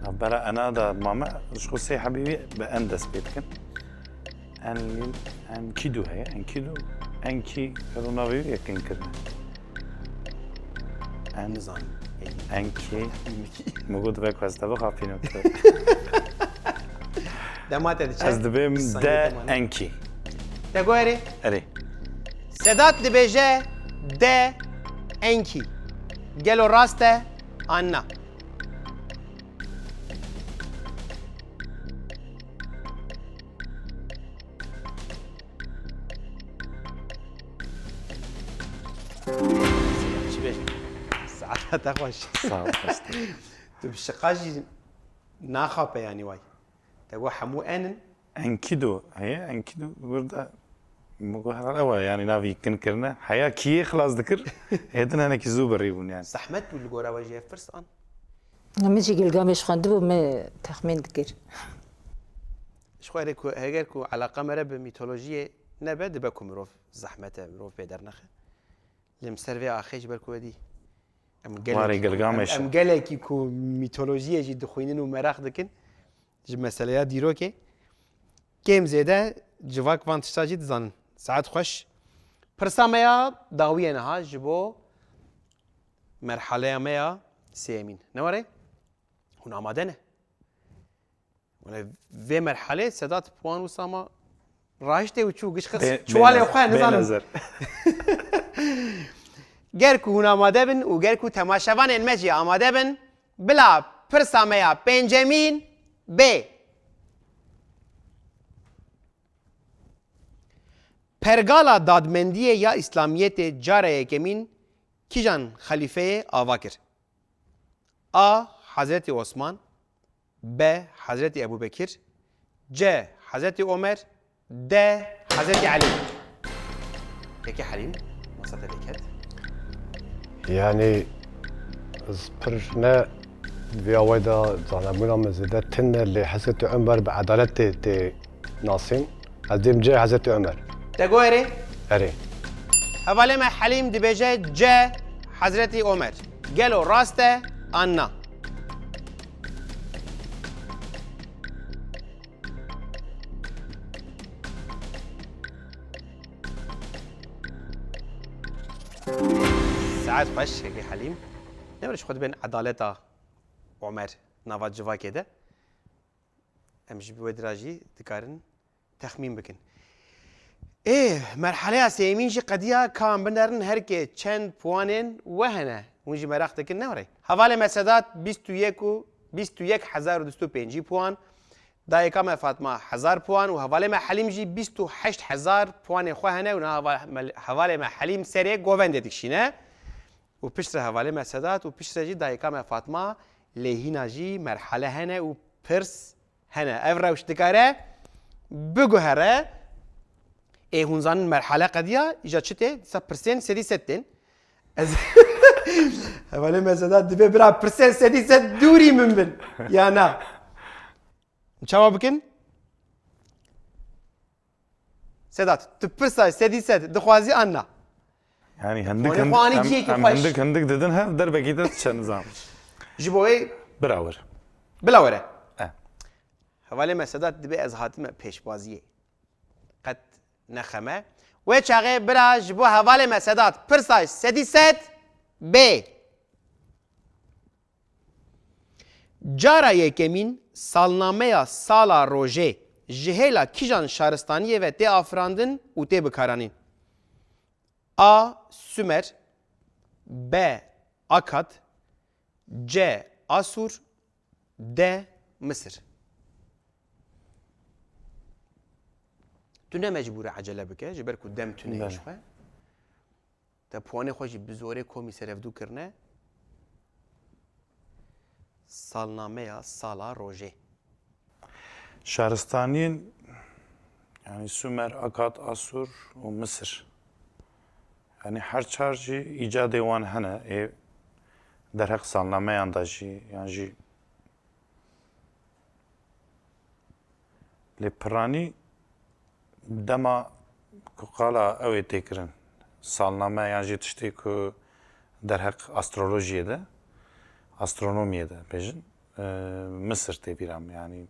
Navbera ena de mame, ji xwe sê hebî wî bi en dest pê dikin. Enlil, Enkidu heye, Enkidu, Enki, gelo navê wî yekin kirine. En-, Nizanim. Enki, min got, vek ez te bixapînim. Dema te diçe. Ez dibêm de Enki. Te got erê? Erê. Sedat dibêje de Enki. Gelo rast e an na? Çi bêjim? Saeta te xweş. Sağ ol, xwest. Tu bi şiqa jî naxape yanî way. Te got hemû en in. Enkidu heye, Enkidu burada min got herhalde ew e, yani navî kin kirine. Heya kiyê xilas dikir, êdin hinekî zû birî bûn yani. Zehmet bû li gora we jî ev pirs an? Min jî Gilgameş xwendibû, min texmîn dikir. Ji xwe erê ku heger ku eleqa me re bi mîtolojiyê nebe, dibe ku mirov zehmet e, mirov pê dernexe. Lê min ser vê axê ji ber ku we dî. Em Warê Gilgameş e. Em gelekî ku mîtolojiyê jî dixwînin û meraq dikin, ji meseleya dîrokê kêm zêde civak van tişta jî dizanin. Saet xweş. Pirsa me ya dawiyê niha ji bo merhaleya me ya sêyemîn. Ne were? Hûn amade ne? Wele vê merhalê Sedat puan wisa ma rahiştê û çû giş xist çiwalê xwe nizanim. Ger ku hûn amade bin û ger ku temaşevanên me jî amade bin, bila pirsa me ya pêncemîn bê. Pergala dadmendiyê ya Îslamiyetê cara yekemîn kîjan xelîfeyê ava kir? A. Hezretî Osman. B. Hezretî Ebû Bekir. C. Hezretî Omer. D. Hezretî Elî. Peki Helîm, masa te vêket. Yani, ez pir ne vê awayda zanebûna min zêde tune, lê Hezretî Omer bi edaletê tê nasîn. Ez dêm C Hezretî Omer. Te got erê? Erê. Hevalê me Helîm dibêje C Hezretî Omer. Gelo rast e an na? Saet xweş, Hegê Helîm. Nemre ji xwe dibên edaleta Omer nava civakê de. Em ji bi wê dira jî dikarin texmîn bikin. Ê, merhaleya sêyemîn jî qediya, ka em binerin herkê çend puanên we hene? Hûn jî meraq dikin, ne were? Hevalê me Sedat bîst û yek û bîst û yek hezar û du sed û pêncî puan, dayika me Fatma hezar puan û hevalê me Helîm jî bîst û heşt hezar puanê xwe hene û niha heva-, hevalê me Helîm serê govendê dikişîne. Û piştre hevalê me Sedat û piştre jî dayika me Fatma lê hîna jî merhale hene û pirs hene. Ev rewş dikare biguhere. Ê hûn zanin merhale qediya, îja çi tê? Dîsa pirsên sedî sed tên. Ez hevalê me Sedat dibê bira pirsên sedî sed dûrî min bin. Ya na? Çawa bikin? Sedat, tu pirsa sedî sed dixwazî an na? Yani hindik, Tonê xwe anî cihekî em xweş. Hindik hindik didin hev derbekî te diçe nizam. Ji bo wê Bira wir. Bila were. E. Hevalê me Sedat dibê ez hatime pêşbaziyê. Qet nexeme. Wê çaxê bira ji bo hevalê me Sedat pirsa sedî sed bê. Cara yekemîn salnameya sala rojê ji hêla kîjan şaristaniyê ve tê afirandin û tê bikaranîn? A. Sumer. B. Akad. C. Asur. D. Misir. Tu ne mecbûr e ecele bike, ji ber ku dem tune ye ji xwe. Te puanê xwe jî bi zorê komî serevdû kirine. Salnameya sala rojê. Şaristaniyên, yani Sumer, Akad, Asur û Misir. Yani her çar jî îcadê wan hene. Ê derheq salnameyan da jî, yan jî Lê piranî dema ku qala ew ê tê kirin, salname yan jî tiştê ku derheq astrolojiyê de, astronomiyê de bêjin, e, Misir tê bîra min. Yanî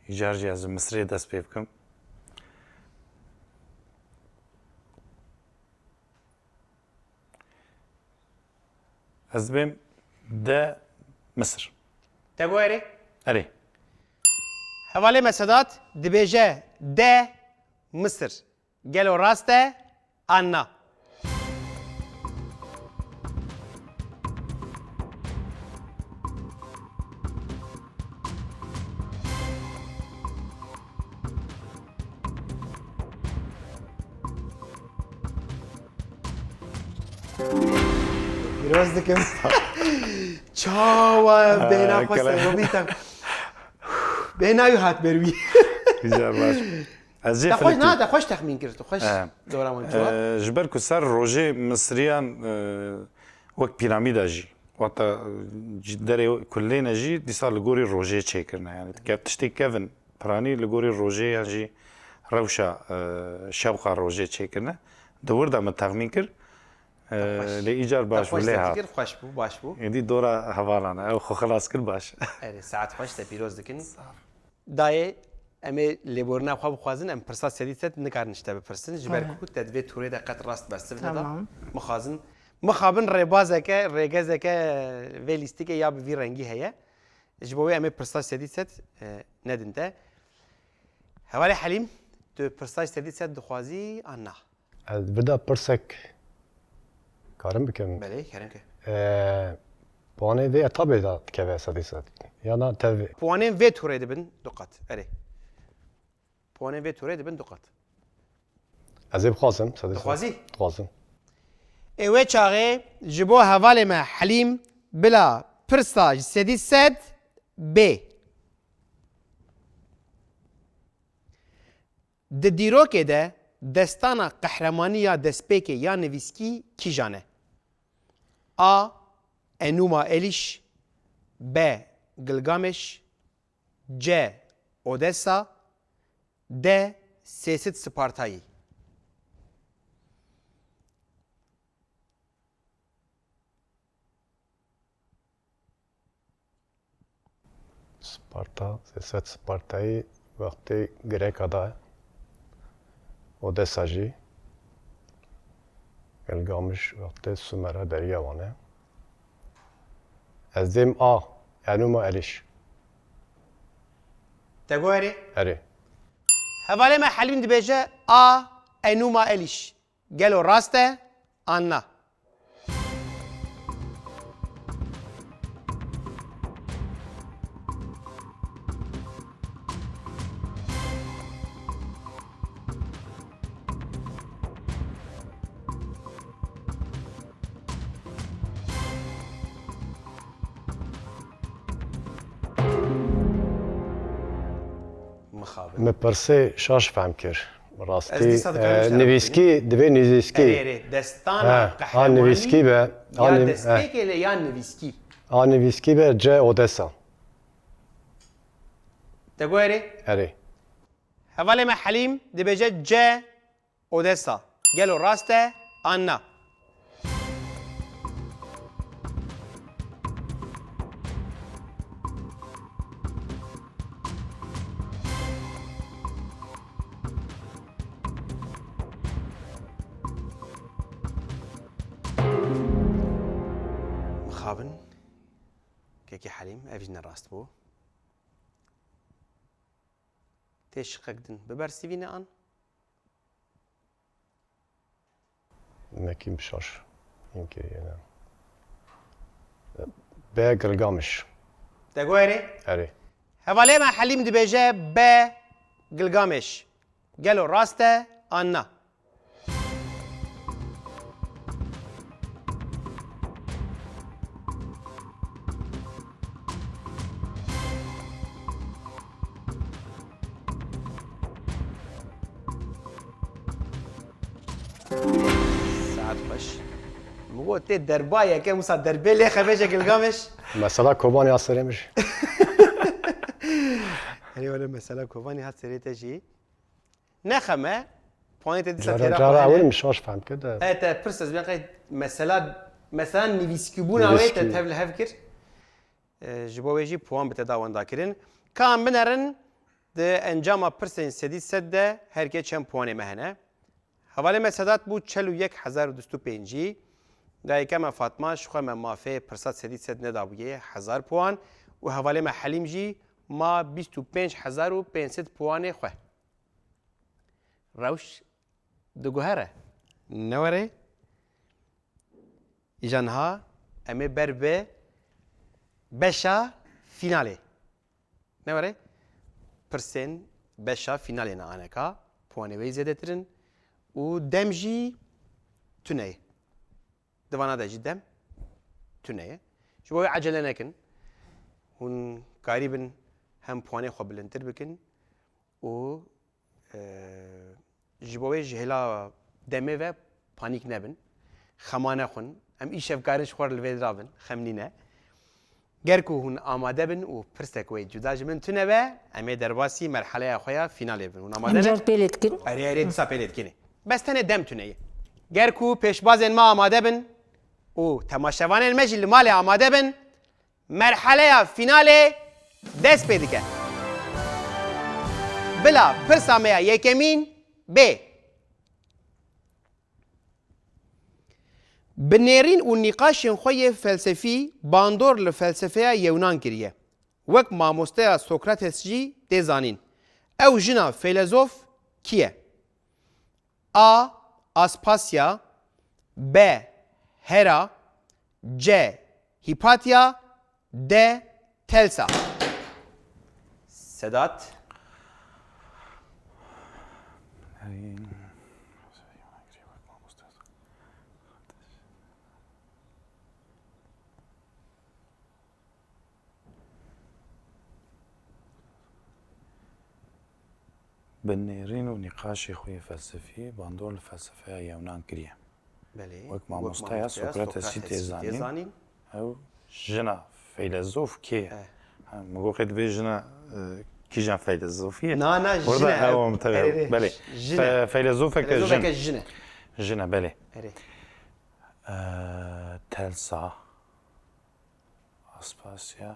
îcar jî ez bi Misirê dest pê bikim. Ez dibêm D Misir. Te got erê? Erê. Hevalê me Sedat dibêje D Misir. Gelo rast e an na? Pîroz dikim. Çawa bêhna xwe serbîta. Bê navî hat ber wî. Îcar baş. Ez jê Te xweş, na, te xweş texmîn kir, tu xweş Eh. dora wan cevap. Eh, ji ber ku ser rojê Misriyan, eh, wek piramîda jî, wata, eh, ji derê kulê ne jî dîsa li gorî rojê çêkirine. Yani ke-, tiştê kevin piranî li gorî rojê yan jî rewşa, eh, şewqa rojê çêkirine. Di wir de min texmîn kir. Eh, Xweş. Lê îcar Te baş bû, xweş lê te hat. Fikir xweş bû, baş bû. Êdî dora hevalan e. Ew xwe xilas kir baş. Erê, saet xweş, te pîroz dikin. Dayê, em ê lêborîna xwe bixwazin, em pirsa sedî sed nikarin ji te bipirsin. Ji ber Aha. ku te di vê tûrê de qet rast bersiv neda. Tamam. Mixwazin, mixabin rêbazeke, rêgezeke vê lîstikê ya bi vî rengî heye. Ji bo wê em ê pirsa sedî sed, e, nedin te. Hevalê Helîm, tu pirsa sedî sed dixwazî an na? Ez vida pirsek karim bikim. Belê, kerem ke. Ee, puanê vê etabê de dikeve sedî sed. Yana tev. Puanên vê turê dibin du qat. Erê. Puanên vê turê dibin du qat. Ez ê bixwazim, sedî sed. Dixwazî? Dixwazim. Ê wê çaxê ji bo hevalê me Helîm bila pirsa ji sedî sed bê. Di dîrokê de destana qehremanî ya destpêkê ya nivîskî kîjan e? A. Enûma Elîş. B. Gilgameş. C. Odessa. D. Sêsid Spartayî. Sparta, Sêsed Spartayî wextê Greka de, Odesa jî, Gilgamiş wextê Sumera beriya wan e. Ez dêm A, Enûma Elîş. Te got erê? Erê. Hevalê me Helîm dibêje A, Enûma Elîş. Gelo rast e an na? Mixabin. Me pirsê şaş fehm kir. Rastî, Ez dîsa dikarim e, ji te re nivîskî, divê nivîskî. Erê, erê, destana He, ha qehremanî nivîskî be, ha ya niv-, he. Destpêkê le ya nivîskî. Ha nivîskî be, C Odesa. Te got erê? Erê. Hevalê me Helîm dibêje C Odesa. Gelo rast e an na? Mixabin. Kekê Helîm, ev jî ne rast bû. Tê şiqek din bibersivîne an? Nekî bi şaş. Hinkê yene. B Gilgamiş. Te got erê? Erê. Hevalê me Helîm dibêje B Gilgamiş. Gelo rast e an na? Saet xweş. Min got tê derba yeke, wisa derbê lê xebêje Gilgameş. Mesela Kobanê a serê min jî. Erê wele mesela Kobanê hat serê te jî. Nexeme, puanê te dîsa Cara, têra cara xwe ewil hene. Min şaş fehm kir de. E, te pirs ez biyan qey mesela, mesela nivîskîbûna wê te Nivîskî. Tev li hev kir. E, ji bo wê jî puan bi te da wendakirin. Ka em binerin, di encama pirsên sedî sed de her kê çend puanê me hene. Hevalê me Sedat bû çel û yek hezar û du sed û pêncî. Dayika me Fatma ji xwe me mafê pirsa sedî sed nedabûye hezar puan û hevalê me Helîm jî ma bîst û pênc hezar û pênc sed puanê xwe. Rewş diguhere. Ne were? Îja niha em ê ber bi beşa fînalê. Ne were? Pirsên beşa fînalê ne aneka. Puanê wê zêdetir in û dem jî tune ye. Di vana de jî dem tune ye. Ji bo wê ecele nekin. Hûn karîbin em puanê xwe bilindtir bikin û, e, ji bo wê ji hêla demê ve panîk nebin. Xema nexwin. Em îşev karin ji xwe re li vê dirabin. Xem nîne. Ger ku hûn amade bin û pirsek wê cuda ji min tune be, em ê derbasî merheleya xwe ya fînalê bin. Hûn amade ne? Em car pêlê dikin. Erê, erê, disa pêlê dikin. Bes tenê dem tune ye. Ger ku pêşbazên me amade bin û temaşevanên me jî li malê amade bin, merheleya fînalê dest pê dike. Bila pirsa me ya yekemîn bê. Bi nêrîn û nîqaşên xwe yê felsefî bandor li felsefeya Yewnan kiriye. Wek mamosteya Sokrates jî tê zanîn. Ew jina feylezof kî ye? A. Aspasya. B. Hera. C. Hipatya. D. Telsa. Sedat. Bi nêrîn û nîqaşê xwe yê felsefî bandor li felsefeya Yewnan kiriye. Belê. Wek mamosteya Sokrates jî tê zanîn. Ew jina feylezof kê ye? Eh. Ha, min got qey dibê jina, e, kîjan feylezofî ye? Na, na, jin e. Orada ew em tevê. Erê, erê. Belê. Jin e. Fe-, feylezofeke jin. Feylezofeke jin e. Jin e, belê. Erê. E, Telsa. Aspasya,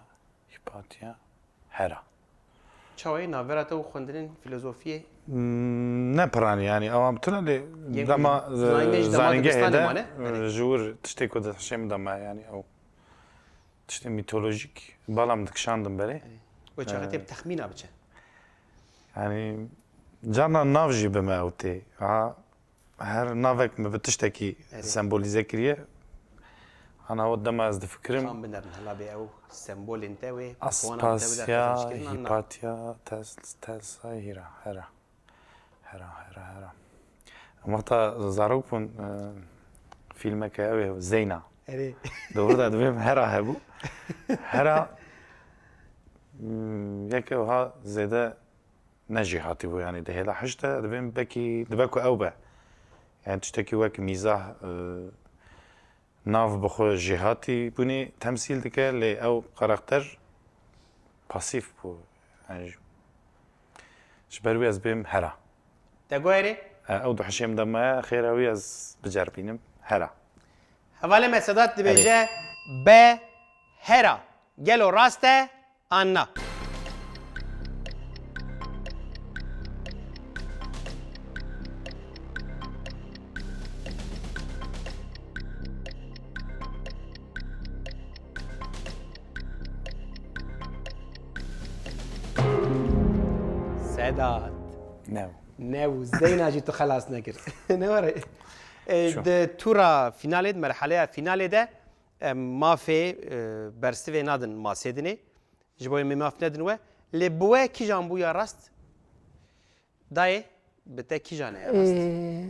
Hipatya, Hera. Çawa ye navbera te û xwendinên fîlozofiyê? Hmm, ne piranî, yanî, ewan tune lê dema, e, zanîngehê de, e, ji wir tiştê ku di hişê min de me, yanî, ew tiştê mîtolojîk bala min dikişandim berê. Wê çaxê tê bi texmîna biçe. Yanî, carna nav jî bi me ew tê. Ha, Her navek min bi tiştekî sembolîze kiriye. Ana we dema ez difikirim. Tam binerin, hela bê ew sembolên te wê, puanan te bide qezençkirina na. Aspasya, Hipatya, Tes-, Telsa, Hira, Hera. Hera, Hera, Hera. Em wexta zarok bûn, e, fîlmeke ew ê Zeyna. Erê. Di wir de divêm Hera hebû. Hera, mm, yeke wiha zêde ne jêhatî bû, yanî di hêla hişt de dibên belkî dibe ku ew be. Yani tiştekî wek mîzah, e, nav bi xwe jêhatî bûnê temsîl dike, lê ew karakter pasîf bû. Yani ji, ji ber wî ez bêm Hera. Te got erê? E, ew di hişê min de maye, xêra wî ez biceribînim. Hera. Hevalê me Sedat dibêje, erê, B Hera. Gelo rast e? Anna. Sedat. Ne. Ne û Zeyna jî tu xelas nekir. Ne were. E, di tura finalê, di merheleya finalê de, em, mafê, e, bersivê nadin masê dinê. Ji bo em ê maf nedin we. Lê bi we kîjan bû ya rast? Dayê, bi te kîjan e ya rast? Ee,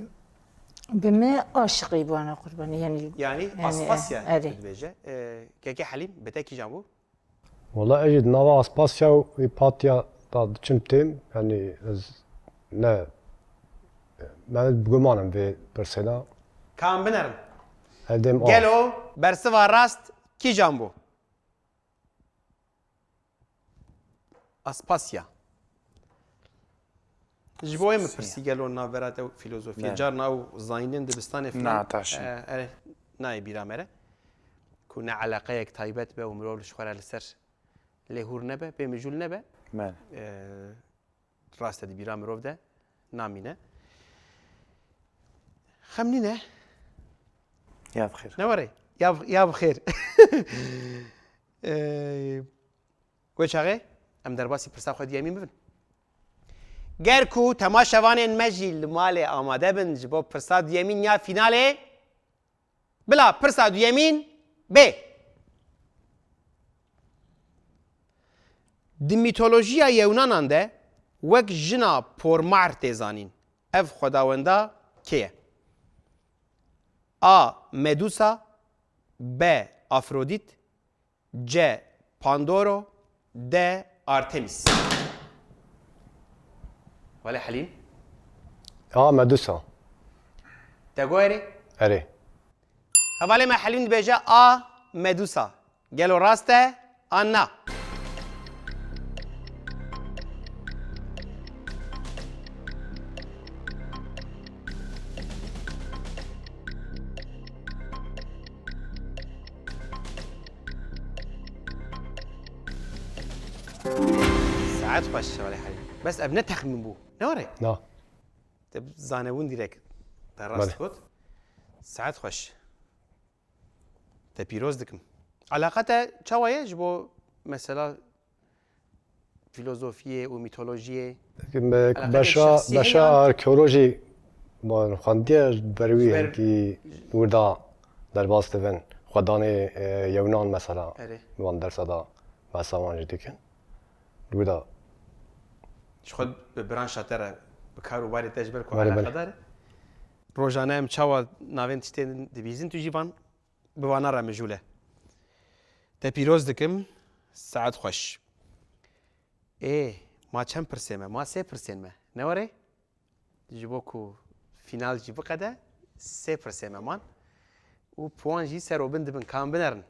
bi me aşiqî bû ana qurbanî. Yani, yani, yani, Aspasya, erê, tu dibêje. Ee, Keke Helîm, bi te kîjan bû? Wala ez jî di nava Aspasya û Hipatya da diçim têm. Yani ez ne, me bi guman im vê pirsê de. Ka em binerin. Ez dêm A. Gelo bersiva rast kîjan bû? Aspasya. Ji bo wê min pirsî gelo navbera te û fîlozofiyê. Carna ew zanînên dibistanê filan, e, erê, nayê bîra me re. Ku ne eleqeyek taybet be û mirov li ji xwe re li ser lê hûr nebe, pê mijûl nebe. E, rast e, di bîra mirov de namîne. Xem nîne. Ya bi xêr. Ne were? Ya bi, ya bi xêr. Ee, wê çaxê em derbasî pirsa xwe duyemîn bibin. Ger ku temaşevanên me jî li malê amade bin ji bo pirsa duyemîn ya fînalê, bila pirsa duyemîn bê. Di mîtolojiya Yewnanan de wek jina pormahr tê zanîn. Ev xwedawenda kê ye? A. Medusa. B. Afrodît. C. Pandoro. D. Artemis. Wele Helîm. A, Medusa. Te got erê? Erê. Hevalê me Helîm dibêje A, Medusa. Gelo rast e an na? Saet xweş, Şevalê Helîm. Bes ev ne texmîn bû. Ne were? Na. Te zanebûn direk. Te rast Belê. Got. Saet xweş. Te pîroz dikim. Alaqa te çawa ye ji bo mesela filozofiyê û mîtolojiyê? Me Alaqa te beşa, şexsî beşa heye? Arkeolojî ma xwendiye ber wî Ji ber hinkî wir de derbas dibin. Xwedanê, e, yewnan mesela Erê. Wan dersa de behsa wan jî dikin. Li wir de Ji xwe bi branşa te re, bi kar û barê te ji ber ku Belê, belê. Eleqedar e. Rojane em çawa navên tiştên dibîzin, tu jî van bi vana re mijûl e. Te pîroz dikim, saet xweş. Ê, ma çend pirsê me? Ma sê pirsên me. Ne were? Ji bo ku fînal jî biqede, sê pirsê me man. Û puan jî ser û bin dibin, kan binerin.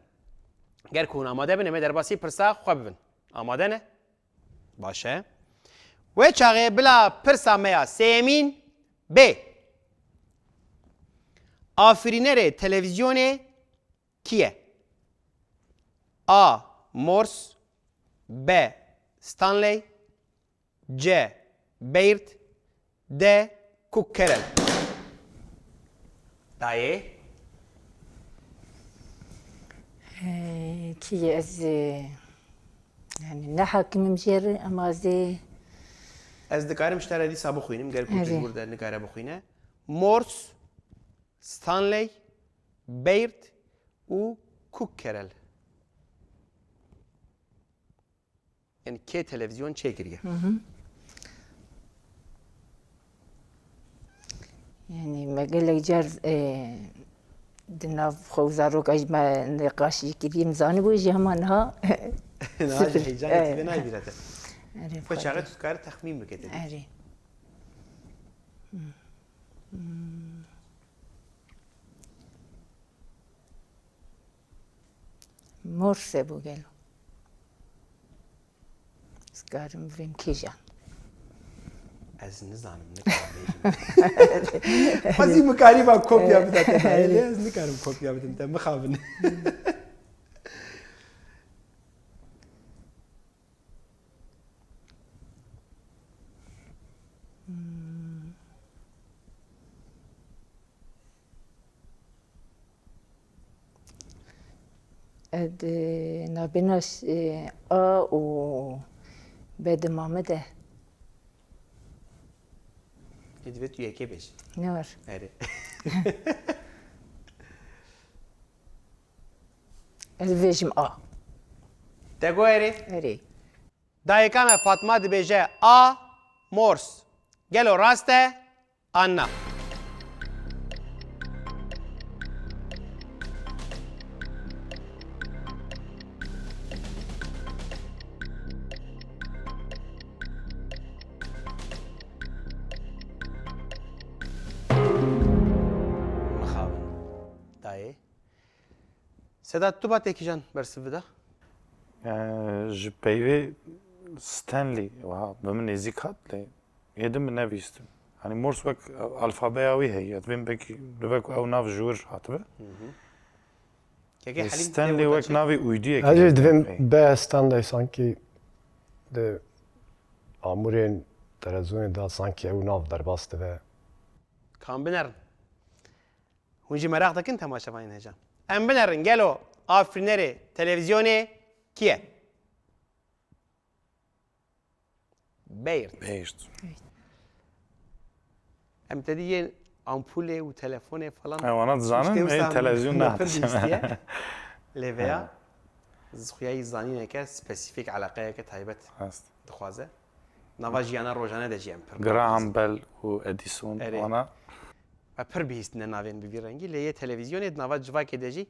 Ger ku hûn amade bin, em ê derbasî pirsa xwe bibin. Amade ne? Baş e. Wê çaxê bila pirsa me ya sêyemîn bê. Afirînerê televîzyonê kî ye? A. Morse. B. Stanley. C. Baird. D. Kuckerell. Dayê. Ee, kî ye ez, e, yani ne hakimim jê re, ama ez ê Ez dikarim ji te re dîsa bixwînim, ger ku tu Erê. Ji wir de nikare bixwîne. Morse, Stanley, Baird û Kuckerell. Yani kê televîzyon çêkiriye? Hı hı. Yani me gelek car, e, di nav xwe û zaroka jî me nîqaş jî kiriye, em zanibû jî hema niha Niha ji sifir. Heyecanê E, tê nayê bîra te. Erê, Xwe çaxê tu dikarî texmîn bike te. Erê. Hmm. Hmm. Morse bû gelo. Ez karim bivêm kîjan. Ez nizanim, nikarim bêjim. Xwezî min karîba kopya bida te dayê, lê ez nikarim kopya bidim te, mixabin. Hmm. Di navbêna ş-, e, A û B de mame de. Ê, divê tu yekê bêjî. Ne war? Erê. Ez bêjim A. Te got erê? Erê. Dayika me Fatma dibêje A, Morse. Gelo rast e? Anna. Mixabin. Dayê. Sedat, tu ba te kîjan bersiv bida? Ee, ji peyvê Stanley, wiha bi min nêzîk hat, lê Êdî min nebîstin. Yanî Morse wek alfabeya wî heye. Divên belkî, divê ku ew nav ji wir hatibe. Hı hı. Kekê Helîm Stanley wek navê uyduyek. Ez jî divêm B Stanley, sankî di amûrên televîzyonê de sankî ew nav derbas dibe. Kan binerin. Hûn jî meraq dikin temaşevanên hêja. Em binerin, gelo afirînerê televîzyonê kî ye? Baird. Baird. Em te dî yên ampulê û telefonê falan. E, wana dizanim, Tiştê wisa ê televîzyon min pir nehatiye. Bîstiye. Lê vêya, ha, zixuyayî zanîneke spesîfîk, eleqeyeke taybet Rast. Dixwaze. Nava jiyana rojane de jî em pir Graham Bell û Edison, erê, wana. Me pir bihîstine navên bi vî rengî, lê yê televîzyonê di nava civakê de jî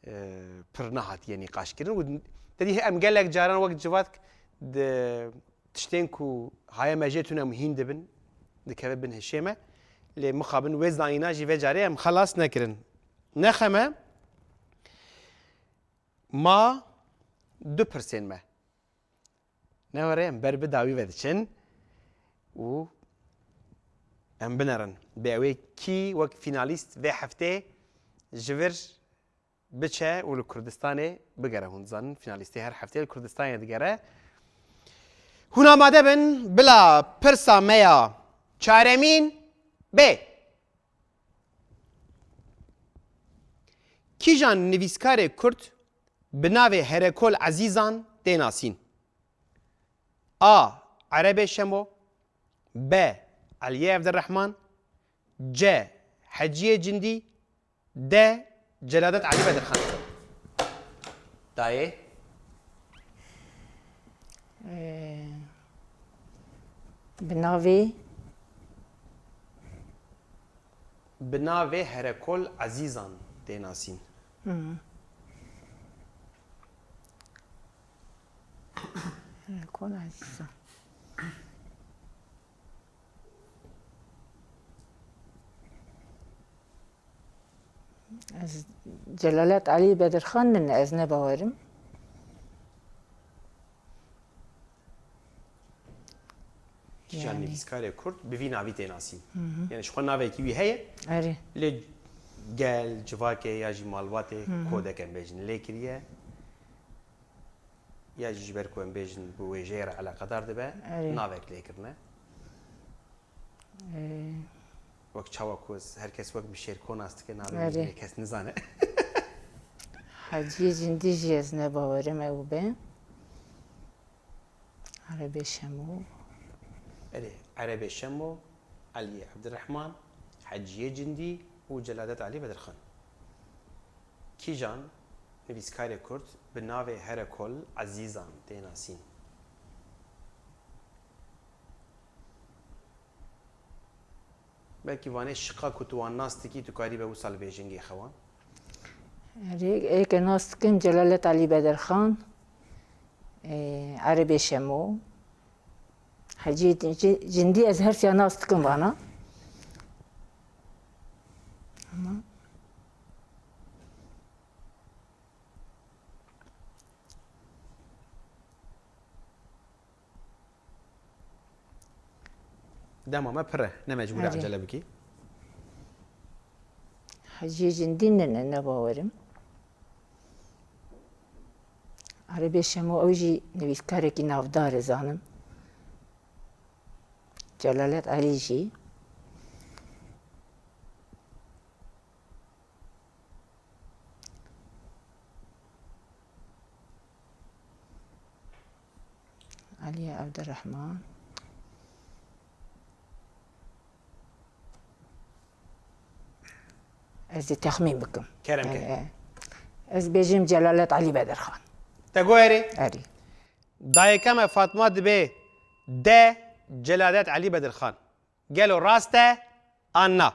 e, pir nehatiye nîqaşkirin. Û te dî em gelek caran wek civatk di tiştên ku haye me jê tune muhîm dibin, dikeve bin hişê me. Lê mixabin wê zanîna jî vê carê em xelas nekirin. Nexeme ma du pirsên me. Ne were em ber bi dawî ve diçin û em binerin. Bê ew ê kî wek fînalîst vê heftê ji vir biçe û li Kurdistanê bigere. Hûn dizanin fînalîstê her heftê li Kurdistanê digere. Hûn amade bin bila pirsa me ya çaremîn bê. Kîjan nivîskarê Kurd bi navê Herekol Ezîzan tê nasîn? A. Erebê Şemo. B. Eliyê Evdirrehman. C. Heciyê Cindî. D. Celadet Elî Bedirxan. Dayê. Ee, bi navê Bi navê Herekol Ezîzan tê nasîn. Hmm. Herekol Ezîzan. Ez Celalet Elî Bedirxan nine, ez ne bawerim. Kîjan Yani. Nivîskarê Kurd bi vî navî tê nasîn? Hı hı. Yani ji xwe navekî wî heye. Erê. Lê gel, civakê ya jî malbatê Hı hı. kodek em bêjin lê kiriye. Ya jî ji ber ku em bêjin bi wêjeyê re eleqedar dibe, Erê. Navek lê kirine. Ee. Wek çawa ku her kes wek bi Şêrko nas dike, navê Erê. Wî lê kes nizane. Heciyê Cindî jî ez ne bawerim ew be. Erebê Şemo. Erê, Erebê Şemo, Eliyê Evdirehman, Heciyê Cindî û Celadet Elî Bedirxan. Kîjan nivîskarê Kurd bi navê Herekol Ezîzan tê nasîn? Belkî vanê şiqa ku tu wan nas dikî, tu karî be wisa li bê jingê xewan. Erê, ê ke nas dikim Celalet Elî Bedirxan, ê, Erebê Şemo, Hecî Ci-, Cindî ez her siya nas dikim vana. Ama Dema me pir e, ne mecbûr e Erê. Ecele bikî. Hecî Cindî ne, ne, ne bawerim. Erebê Şemo ew jî nivîskarekî navdar e zanim. Celalet Elî jî. Aliye Evdirehman. Ez ê texmîn bikim. Kerem ke. E, e. Ez bêjim Celalet Elî Bedirxan. Te got erê? Erê. Dayika me Fatma dibe D. Celadet Elî Bedirxan. Gelo rast e an na?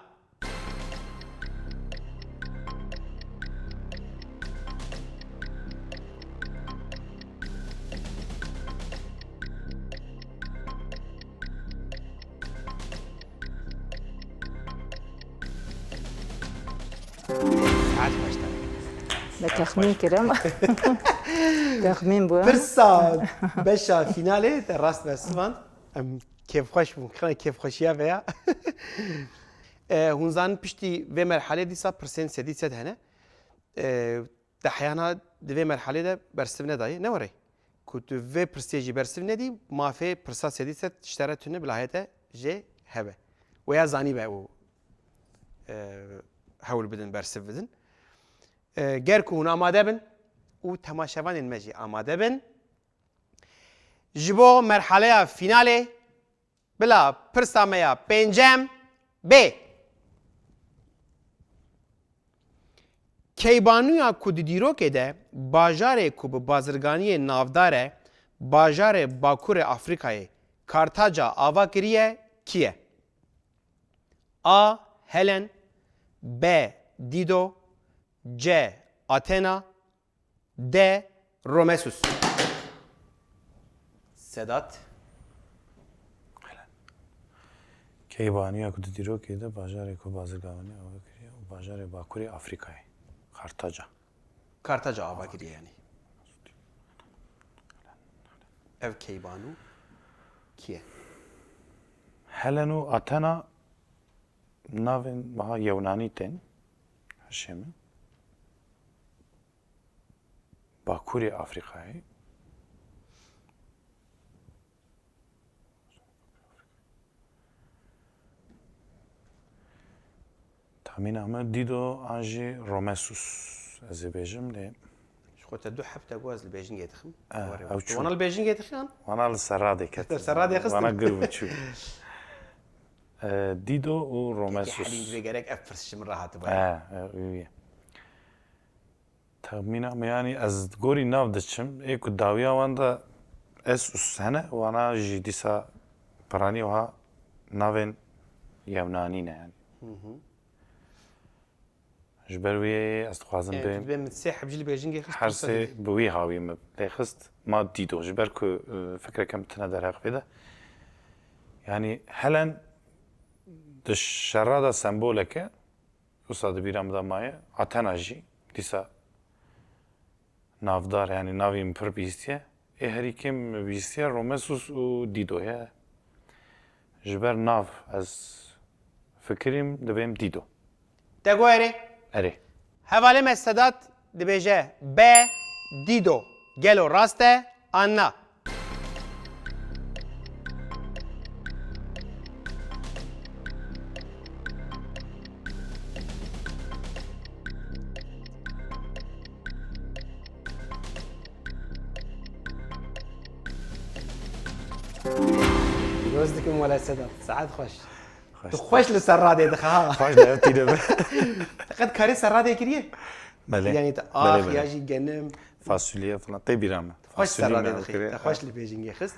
Saet heşt e. Me texmîn kirim. Texmîn bû. Pirsa beşa fînalê te rast bersivand. Em kêfxweş bûn. Xelê kêfxweşiya veya. E, hûn zanin piştî vê merhalê dîsa pirsên sedî sed hene. E, te heyana di vê merhalê de bersiv nedayê. Ne were? Ku tu vê pirsê jî bersiv nedî, mafê pirsa sedî sed ji te re tune bila heye te jê hebe. Weya zanîbe û, e, hewl bidin, bersiv bidin. E, ger ku hûn amade bin û temaşevanên me jî amade bin, ji bo merhaleya fînalê, bila pirsa me ya pêncem bê. Keybanûya ku di dîrokê de bajarê ku bi bazirganiyê navdar e, bajarê Bakurê Afrîkayê, Kartaca ava kiriye, kî ye? A. Helen. B. Dîdo. C. Athena, D. Romesus. Sedat. Keybaniya ku di dîrokê de bajarê ku bazirganî ava kiriye û bajarê Bakurê Afrîkayê. Kartaca. Kartaca ava kiriye yani. Ev Keybanu kiye? Helen û Athena navên wiha Yewnanî tên. Hişê min. Bakurê Afrîkayê. Tahmîna me Dido an jî Romesus ez ê bêjim lê. Ji xwe te du heb te got ez li bêjingê dixim. Ah, Were ew were. çû. Wana li bêjingê dixiyan? Wana li serradê ket. Li serradê xistin. Wana gir û çû. E, Dido û Ki Romesus. Helîm divê gerek ev pirs ji min re hatibû. E, e, wî ye. Texmîna me, yanî ez gorî nav diçim. Ê ku dawiya wan de S û S hene, wana jî dîsa piranî wiha navên Yewnanî ne yanî. Ji ber wê ez dixwazim Yani bêm. tu dibê min sê heb jî li bêjingê xist. Her sê bi wî hawî min lê xist. Ma Dido. Ji ber ku, e, fikreke min tine derheq vê de. Yanî Helen di şerra de semboleke, wisa di bîra min de maye. Athena jî dîsa navdar, yanî navî min pir bihîstiye. Ê herî kêm min bihîstiye Romesus û Dido ye. Ji ber nav ez fikirîm dibêm Dido. Te got erê. Erê. Hevalê me Sedat dibêje B. Dido. Gelo rast e an na? Pîroz dikim wele Sedat. Saet xweş. Tu xweş li ser radê dixe ha. Xweş de ev tîne be. Te qet karê ser radê kiriye? Belê. Yani te Belê, ax belê. Ya jî genim. Fasulye falan. Tê bîra me. Xweş ser Fasulye radê me dixî. kiriye. Te xweş li bêjingê xist.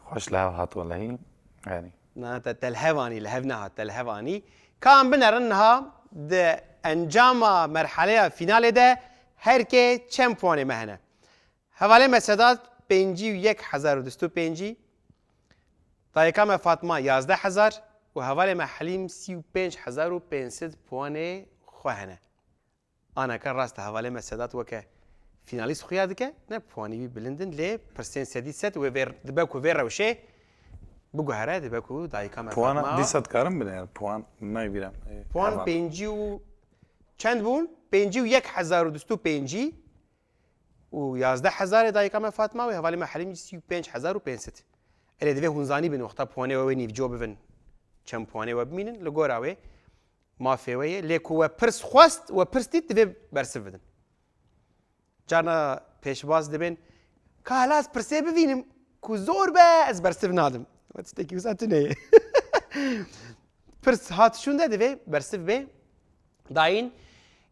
Xweş li hev hat welehî. Yani. Na te, te li hev anî, li hev nehat, te li hev anî. Ka em binerin niha di encama merhaleya fînalê de her kê çend puanê me hene? Hevalê me Sedat pêncî û yek hezar û du sed û pêncî, dayika me Fatma yazdeh hezar û hevalê me Helîm sî û pênc hezar û pênc sed puanê xwe hene. Anaka rast e, hevalê me Sedat weke fînalîst xuya dike, ne puanî wî bilind in, lê pirsên sedî sed wê vê, dibe ku vê rewşê biguhere, dibe ku dayika me Puana Fatma dîsa dikarim bine yani. Puan nayê bîra me. Puan Heval. Pêncî û çend bûn? Pêncî û yek hezar û du sed û pêncî û yazdeh hezarê dayika me Fatma wê hevalê me Helîm jî sî û pênc hezar û pênc sed. Erê divê hûn zanî bin wexta puanê we wê nîvco bibin. Çend puanê we bimînin li gora wê mafê we ye. Lê ku we pirs xwest, we pirs dît divê bersiv bidin. Carna pêşbaz dibên ka hela ez pirsê bivînim ku zor be ez bersiv nadim. We tiştekî wisa tune ye. Pirs hat şûnde divê bersiv bê dayîn.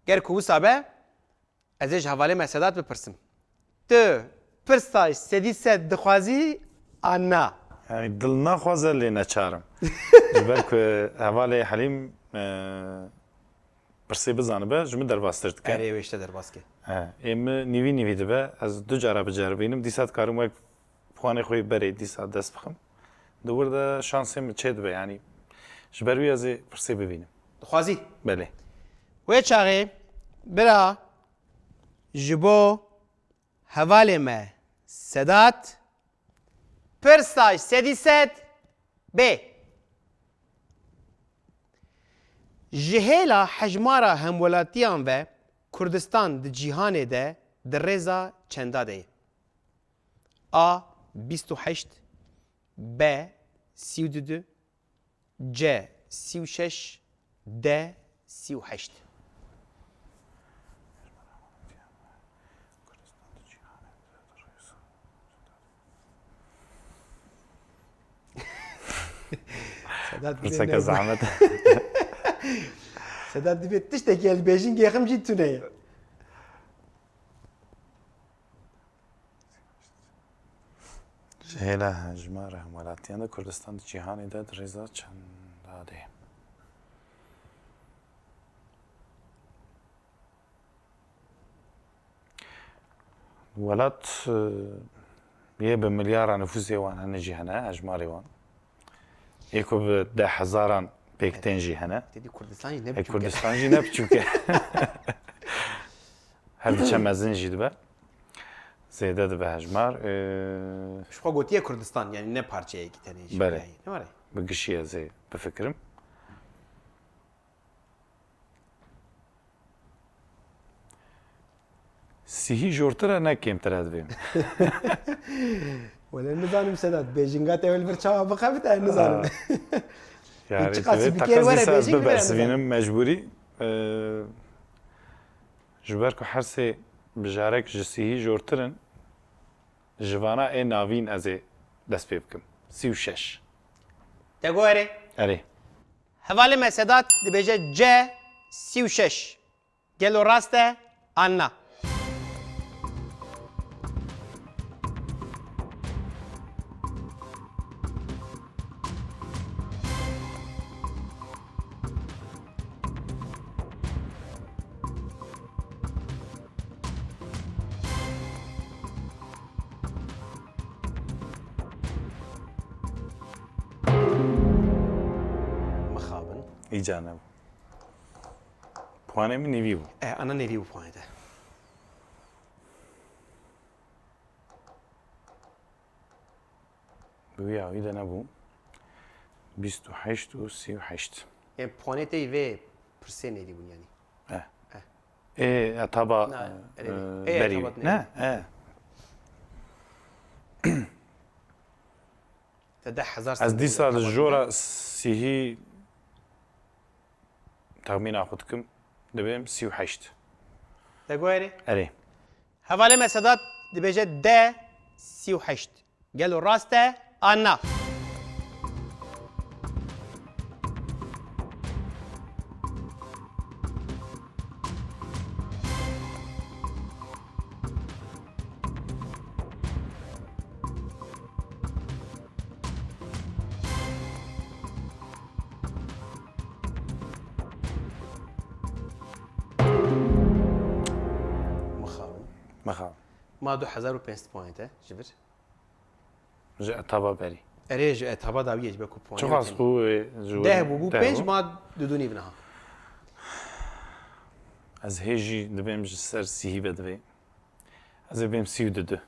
Ger ku wisa be ez ê ji hevalê me Sedat bipirsim. Tu pirsa sedî sed dixwazî an na? Yani dil naxwaze lê neçarim. Ji ber ku hevalê Helîm, e, pirsê bizanibe, ji min derbastir dike. Erê wê ji te derbas ke. He, ê min nîvî nîvî dibe, ez du cara biceribînim, dîsa dikarim wek puanê xwe yê berê dîsa dest bixim. Di wir de şansê min çê dibe, yanî ji ber wî ez ê pirsê bibînim. Dixwazî? Belê. Wê çaxê bira ji bo hevalê me Sedat pirsa sedî sed bê. Ji hêla hejmara hemwelatiyan ve Kurdistan di cîhanê de di rêza çenda de ye? A bîst û heşt, B sî û du, C sî û şeş, D sî û heşt. Sedat dibê Pirseke ne- zehmet. Sedat dibê tiştekî ez bêjin gêxim jî tune ye. Ji hêla hejmara hemwelatiyan de Kurdistan di cîhanê de di rêza çenda de ye? Welat, e, yê bi milyara nifûsê wan hene jî hene, hejmarê wan. Yê ku bi deh hezaran pêk tên jî hene. Têdî Kurdistan jî ne E, biçûk e. Kurdistan jî ne biçûk e. Her diçe mezin jî dibe. Zêde dibe hejmar. E, Ji xwe gotiye Kurdistan, yani ne parçeyekî tenê jî. Belê. Yani, ne var? Bi gişî ez ê bifikirim. Sihî jortir e, ne kêmtir e divê min. Wele nizanim Sedat, bêjinga te wê li vir çawa bixebite, ez nizanim. Ha. Yani çiqas divê bikêr teqez were dîsa ez bêjing, divê bibersivînim, nizanim. Mecbûrî. Ee, ji ber ku her sê bijarek ji sihî jortir in, ji vana ê navîn ez ê dest pê bikim. Sî û şeş. Te got erê? Erê. Hevalê me Sedat dibêje C, sî û şeş. Gelo rast e an na? Mixabin. Îca nebû. Puanê min nîvî bû. E, ana nêvî bû puanê te. Bi wî awî de nebû. Bîst û heşt û sî û heşt. Ê, puanê te yî vê pirsê nêvî bûn yanî. E. E. Ê, etaba, Na, e, erê, e, ê, berî etaba wî. Ne? E. Te deh hezar Ez sed dîsa li jora sihî texmîna xwe dikim. Dibêm sî û heşt. Te got erê? Erê. Hevalê me Sedat dibêje D, sî û heşt. Gelo rast e an na? Mixabin. Mixabin. Ma du hezar û pênc sed puanê te ji vir. Ji etaba berî. Erê, ji etaba dawiyê ji ber ku puanê Çiqas wê xwe ji deh bû, bû deh pênc, bû. Ma du du nîv niha. Ez hê jî dibêm ji ser sihî ve divê. Ez ê bêm sî û du du.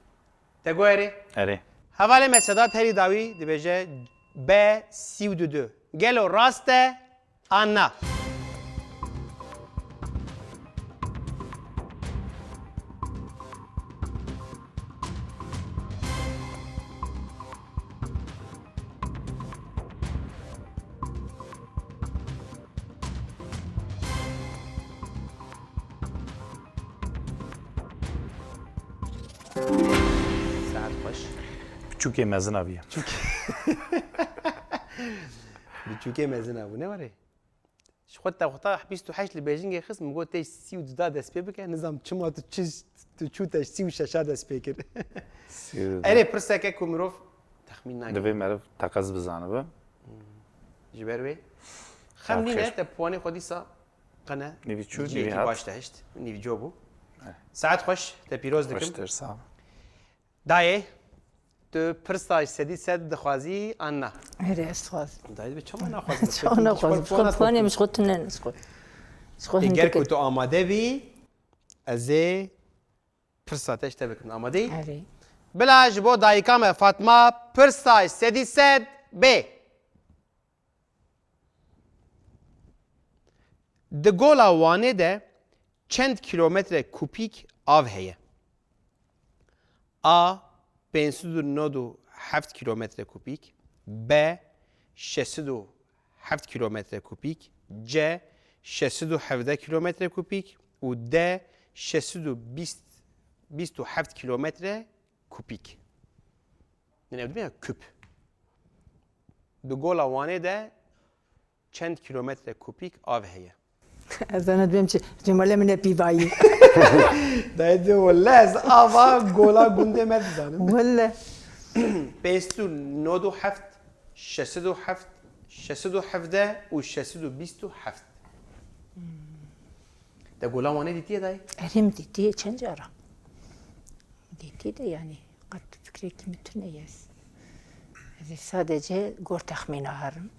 Te got erê? Erê. Hevalê me Sedat herî dawî dibêje B sî û du du. Gelo rast e an na? Saet xweş. Piçûkê mezin aviye. Çûkê. Piçûkê mezin abû, ne were? Ji xwe te xwe ta bîst û heşt li bêjingê xist, min got tê sî û du da dest pê bike, nizam çima tu çi, tu çû te sî û şeşa dest pê kir. Sî û du. Erê, pirseke ku mirov texmîn nake. Divê meriv teqez bizanibe. Hmm. Ji ber wê. Xem nîne, te puanê xwe dîsa qene. Nîvî çû, nîvî hat. Baş te hişt. Nîvî co bû. Eh. Saet xweş, te pîroz dikim. Xweştir, sağ ol. Dayê, tu pirsa ji sedî sed dixwazî an na? Erê, ez dixwazim. Dayê, bi çawa naxwazim? Çawa naxwazim? Ji xwe puanê min ji xwe tune ne, ji xwe. Ji xwe hindike. Ger ku tu amade bî, ez ê pirsa te ji te bikim. Amadeyî? Erê. Bila ji bo dayika me Fatma pirsa ji sedî sed bê. Di Gola Wanê de çend kîlometre kubîk av heye? A, pênc sed û nod û heft kîlometre kubîk, B, şeş sed û heft kîlometre kubîk, C, şeş sed û hevdeh kîlometre kubîk û D, şeş sed û bîst, bîst û heft kîlometre kubîk. Ne, ne, ne, kub. Di Gola Wanê de çend kîlometre kubîk av heye? Ez zana dibêm çi? Cemale min e pîvayî. Dayê de wele ez ava gola gundê me dizanim. Wele. Pênc sed û nod û heft, şeş sed û heft, şeş sed û hevdeh û şeş sed û bîst û heft. Te Gola Wanê dîtiye dayê? Erê, min dîtiye çend cara. Dîtî de, yanî, qet fikrekî min tune ye. Ez ê sadece gor texmîna herim.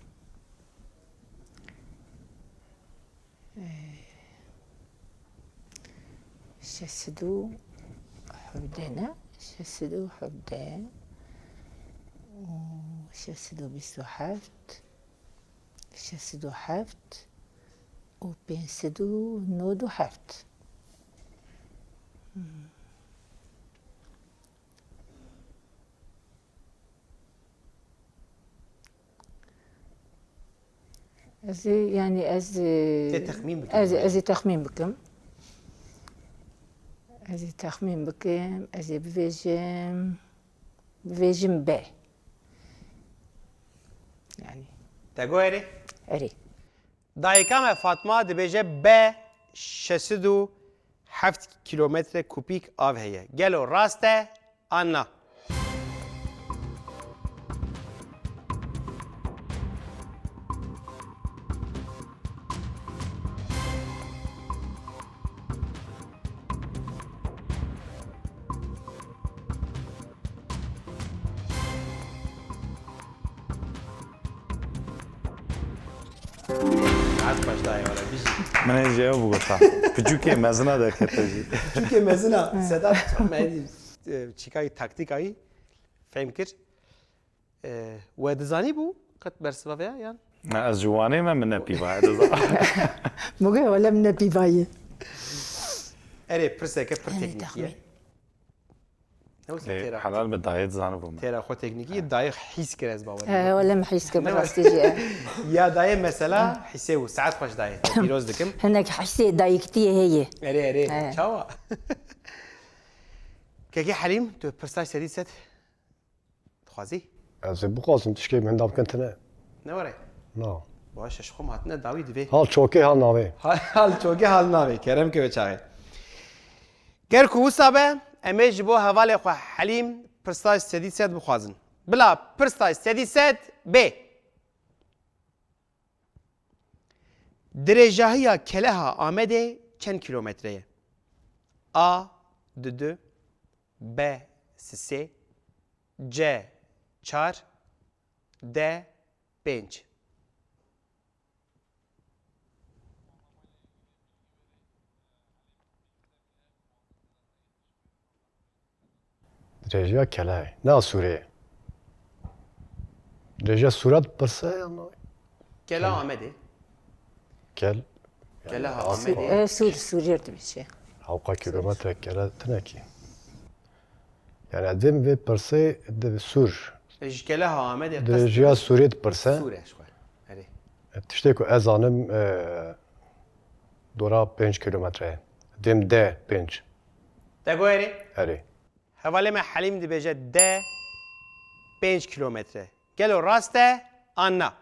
Şeş sed û hevdeh ne? Şeş sed û hevdeh û şeş sed û bîst û heft, şeş sed û heft û pênc sed û nod û heft. Hmm. Ez ê, yanî ez, Tê texmîn bikin ez, belê. Ez ê texmîn bikim. Ez ê texmîn bikim, ez ê bivêjim, bivêjim B. Yanî. Te got erê? Erê. Dayika me Fatma dibêje B şeş sed û heft kîlometre kubîk av heye. Gelo rast e an na? Saet xweş dayê were, bijî. Min ê ji ew bigota. Piçûkê mezina derkete jî. Piçûkê mezina, Sedat, me, e, çîkayî taktîkayî fehm kir. E, we dizanî bû qet bersiva vê ya, yan? Ne, ez ji Wanê me, min nepîvaye, dizan. Muge wele min nepîvaye. Erê, pirseke pir Erê, teknîkî ye. Texmîn. Ne wisa Lê têra helal be dayê dizanibû me. Têra xwe teknîkî ye, dayê hîs kir ez bawer He, dikim. Wele min hîs kir, Ne rastî jî ye. Ya dayê mesela hîsê û saet xweş dayê. Te pîroz dikim. Hinek hîsê dayiktiyê heye. Erê, erê. He. Çawa? Kekê Helîm, tu pirsa sedî sed dixwazî? Ez ê bixwazim, tişkê min da bikin tine. Ne were? Na. Baş e, ji xwe hatine dawî divê. Hal çokê, hal navê. Hal, hal çokê, hal navê. Kerem ke ve çaxê. Ger ku wisa be, em ê ji bo hevalê xwe Helîm pirsa sedî sed bixwazin. Bila pirsa sedî sed bê. Dirêjahiya Keleha Amedê çend kîlometre ye? A, du du, B, sisê, C, çar, D, pênc. Dirêjiya Kelehê. Na Sûrê. Dirêjiya Sûra dipirse ya na? Kela Amedê. Kel. Kela Amedê. E, Sûr, Sûriyê dibêje. Hewqa kilometre kele tine ki. Yani edem ve pirse de Sûr. E, ji Kela Amedê. Dirêjiya Sûrê dipirse. Sûre, ji xwe. Erê. E, tiştê ku ez zanim, e, dora pênc kilometre ye. Dem de pênc. Te got erê? Erê. Hevalê me Helîm dibêje de pênc kilometre. Gelo rast e an na?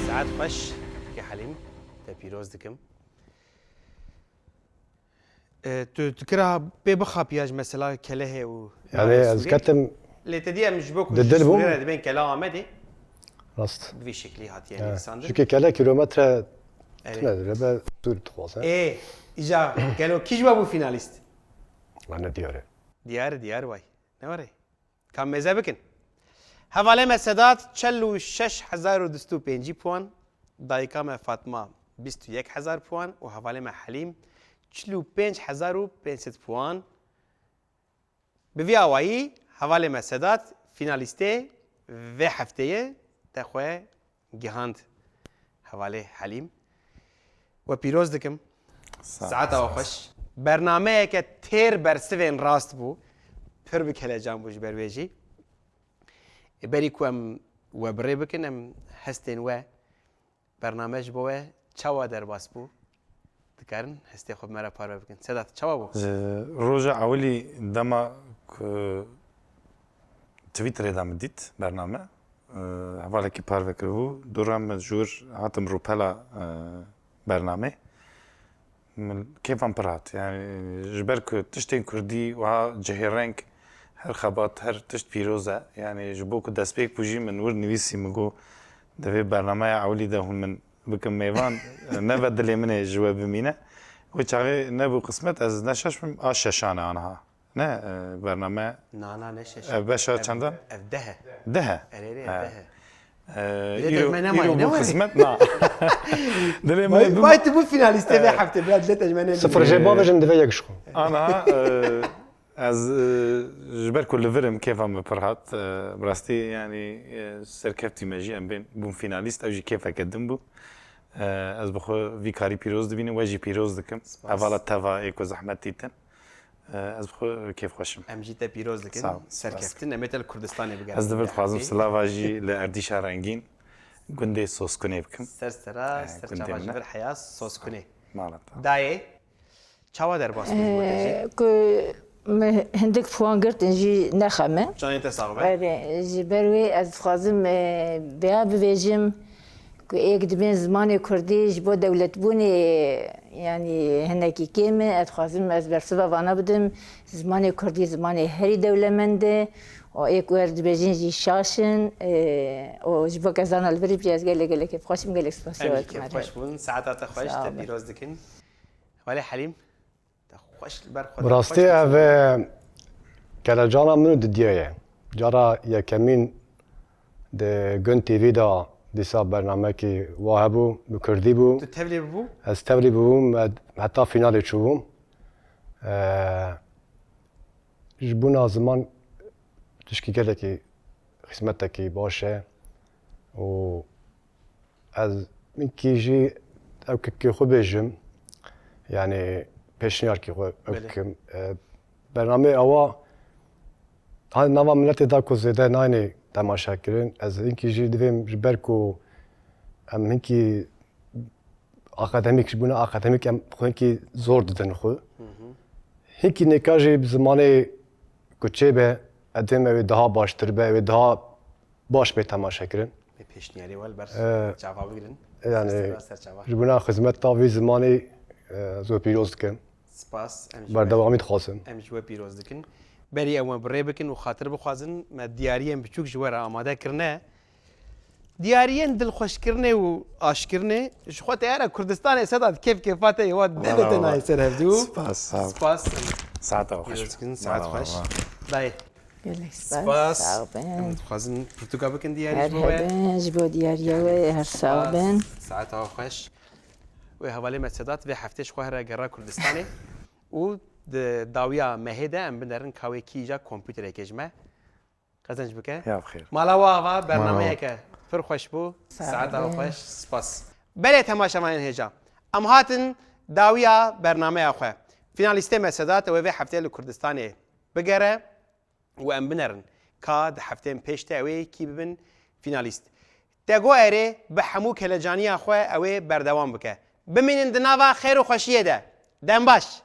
Saet xweş, kekê Helîm, te pîroz dikim. E, tu, tu kira pê bixapiya ji mesela Kelehê û Yani navê ez Sûrê. Ketim Lê te dî em ji bo ku di ji dil bûm. Sûrê re dibên Kela Amedê. Rast. Bi vî şeklî hatiye Ya, nivîsandin. Çünkü kele kilometre Erê. Tine dire be Sûr dixwaze. Ê, îca gelo kî ji we bû finalîst? Ane diyare. Diyar, diyar way. Ne were? Ka mêze bikin. Hevalê me Sedat çel û şeş hezar û du sed û pêncî puan, dayika me Fatma bîst û yek hezar puan û hevalê me Helîm çil û pênc hezar û pênc sed puan. Bi vî awayî hevalê me Sedat fînalîstê vê hefteyê te xwe gihand hevalê Helîm. We pîroz dikim. Sağ ol, Saeta we sağ ol. Xweş. Bernameyeke têr bersivên rast bû. Pir bi kelecan bû ji ber wê jî. Ê, berî ku em we bi rê bikin, em hestên we, bername ji bo we çawa derbas bû? Dikarin hestê xwe bi me re parve bikin. Sedat, çawa bû? Ji roja ewilî dema ku Twitterê de min dît bername, e, hevalekî parve kiribû. Dû re min ji wir hatim rûpela, e, bernamê. Min kêfan pir hat. Yani ji ber ku tiştên kurdî wiha cihêreng, her xebat, her tişt pîroz e. Yani ji bo ku destpêk bû jî min wir nivîsî, min got, di vê bernameya ewilî de hûn min bikin mêvan, nebe dilê min ê ji we bimîne. Wê çaxê nebû qismet, ez ne şaş bim, a şeşan e aniha. Ne, e, bername, Na, na, ne şeş. Ev beşa Ev, çendan? Ev deh e. Deh e? Erê, erê, He. deh e. E, Dilê îro, te ji me nemaye, îro ne bû were? Qismet, na. Dilê me Vay, bû. Vay, tu bû finalîstê vê heftê, bira dilê te ji me nemaye. Sifir jê bavêjin, divê yek ji xwe. Aniha, e, ez, e, ji ber ku li vir im, kêfa min pir hat. E, bi rastî, yani, e, serkeftî me jî, em bên bûn finalîst, ew jî kêfeke din bû. E, ez bi xwe vî karî pîroz dibînim, we jî pîroz dikim. Spas. Hevala teva ê ku zehmet dîtin. E, ez bi xwe kêfxweş im. Em jî te pîroz dikin. Sağ ol, spas. Serkeftin, em ê te li Kurdistanê bigerin. Ez di vir dixwazim silava jî li Erdîşa Rengîn, gundê Soskunê bikim. Ser sera, E, ser gundê çava min ji e. vir heya Soskunê. Mala te. Dayê, çawa derbas bû ji bo te jî? E, ku me hindik puan girtin jî nexeme. Canê te sax be. Erê, ji ber wê ez dixwazim, e, beya bivêjim ku êk dibên zimanê kurdî ji bo dewletbûnê, yanî hinekî kêm e. Ez dixwazim ez bersiva vana bidim. Zimanê kurdî zimanê herî dewlemend e. Û êk wer dibêjin jî şaş in. E, û ji bo kezana li vir jî ez gelek gelek kêfxweş im, gelek spasiya Em we jî dikim. Kêfxweş bûn. Saeta te xweş, Sağ te olun. pîroz dikin. Welê Helîm, te xweş li ber xwe Bi de rastî xweş ev, dibî. e, kelecana min û didiye ye. Cara yekemîn di Gund T V de dîsa bernamekî wa hebû, bi kurdî bû. Tu tevlî bûbû? Ez tevlî bûbûm, me heta fînalê çûbûm. E, ji bona ziman tişkî gelekî xizmetekî baş e û ez hinkî jî ew kekê xwe bêjim, yani pêşniyarkî xwe ew Belê. kim. E, bernameyê ewa ha nava miletê da ku zêde nayne temaşe kirin. Ez hinkî jî divêm ji ber ku em hinkî akademîk, ji bona akademîk em xwe hinkî zor didin xwe. Hinkî nêka jî bi zimanê ku çêbe, ez divêm ew ê daha baştir be, ew ê daha baş bê temaşe kirin. Bê pêşniyarê we li ber E, çava bigirin. yani, Ser ser çava. ji bona xizmeta vî zimanê, e, zor pîroz dikim. Spas. Em ji we, Berdewamî dixwazim. em ji we pîroz dikin. Berî em we bi rê bikin û xatir bixwazin, me diyariyên biçûk ji we re amade kirine. Diyariyên dilxweşkirinê û aşkirinê ji xwe teyare Kurdistanê Sedat kêf kêfa te yê wa Wala, nebete wala. nayê ser hevdû. Spas, sağ ol. Spas. Saeta xweş. Pîroz dikin, saet Wala, xweş. wala. Dayê. Gelek spas. Spas. Sağ ol. Em dixwazin pirtûka bikin diyarî Her ji bo we. Hebe ji bo diyariya we, her sağ Spas. bin. Saeta xweş. Wê hevalê me Sedat vê heftê ji xwe here gera Kurdistanê û di dawiya mehê de em binerin ka wê kî îca kompûterekê ji me qezenc bike. Ya bi xêr. Mala we ava, Mala we. bernameyeke pir xweş bû. Sağ Saeta we olun. xweş. Spas. Belê temaşevanên hêja. Em hatin dawiya bernameya xwe. Finalîstê me Sedat wê vê heftê li Kurdistanê bigere û em binerin ka di hefteyên pêş de ew ê kî bibin finalîst. Te got erê, bi hemû kelecaniya xwe ew ê berdewam bike. Bimînin di nava xêr û xweşiyê de. Dem baş.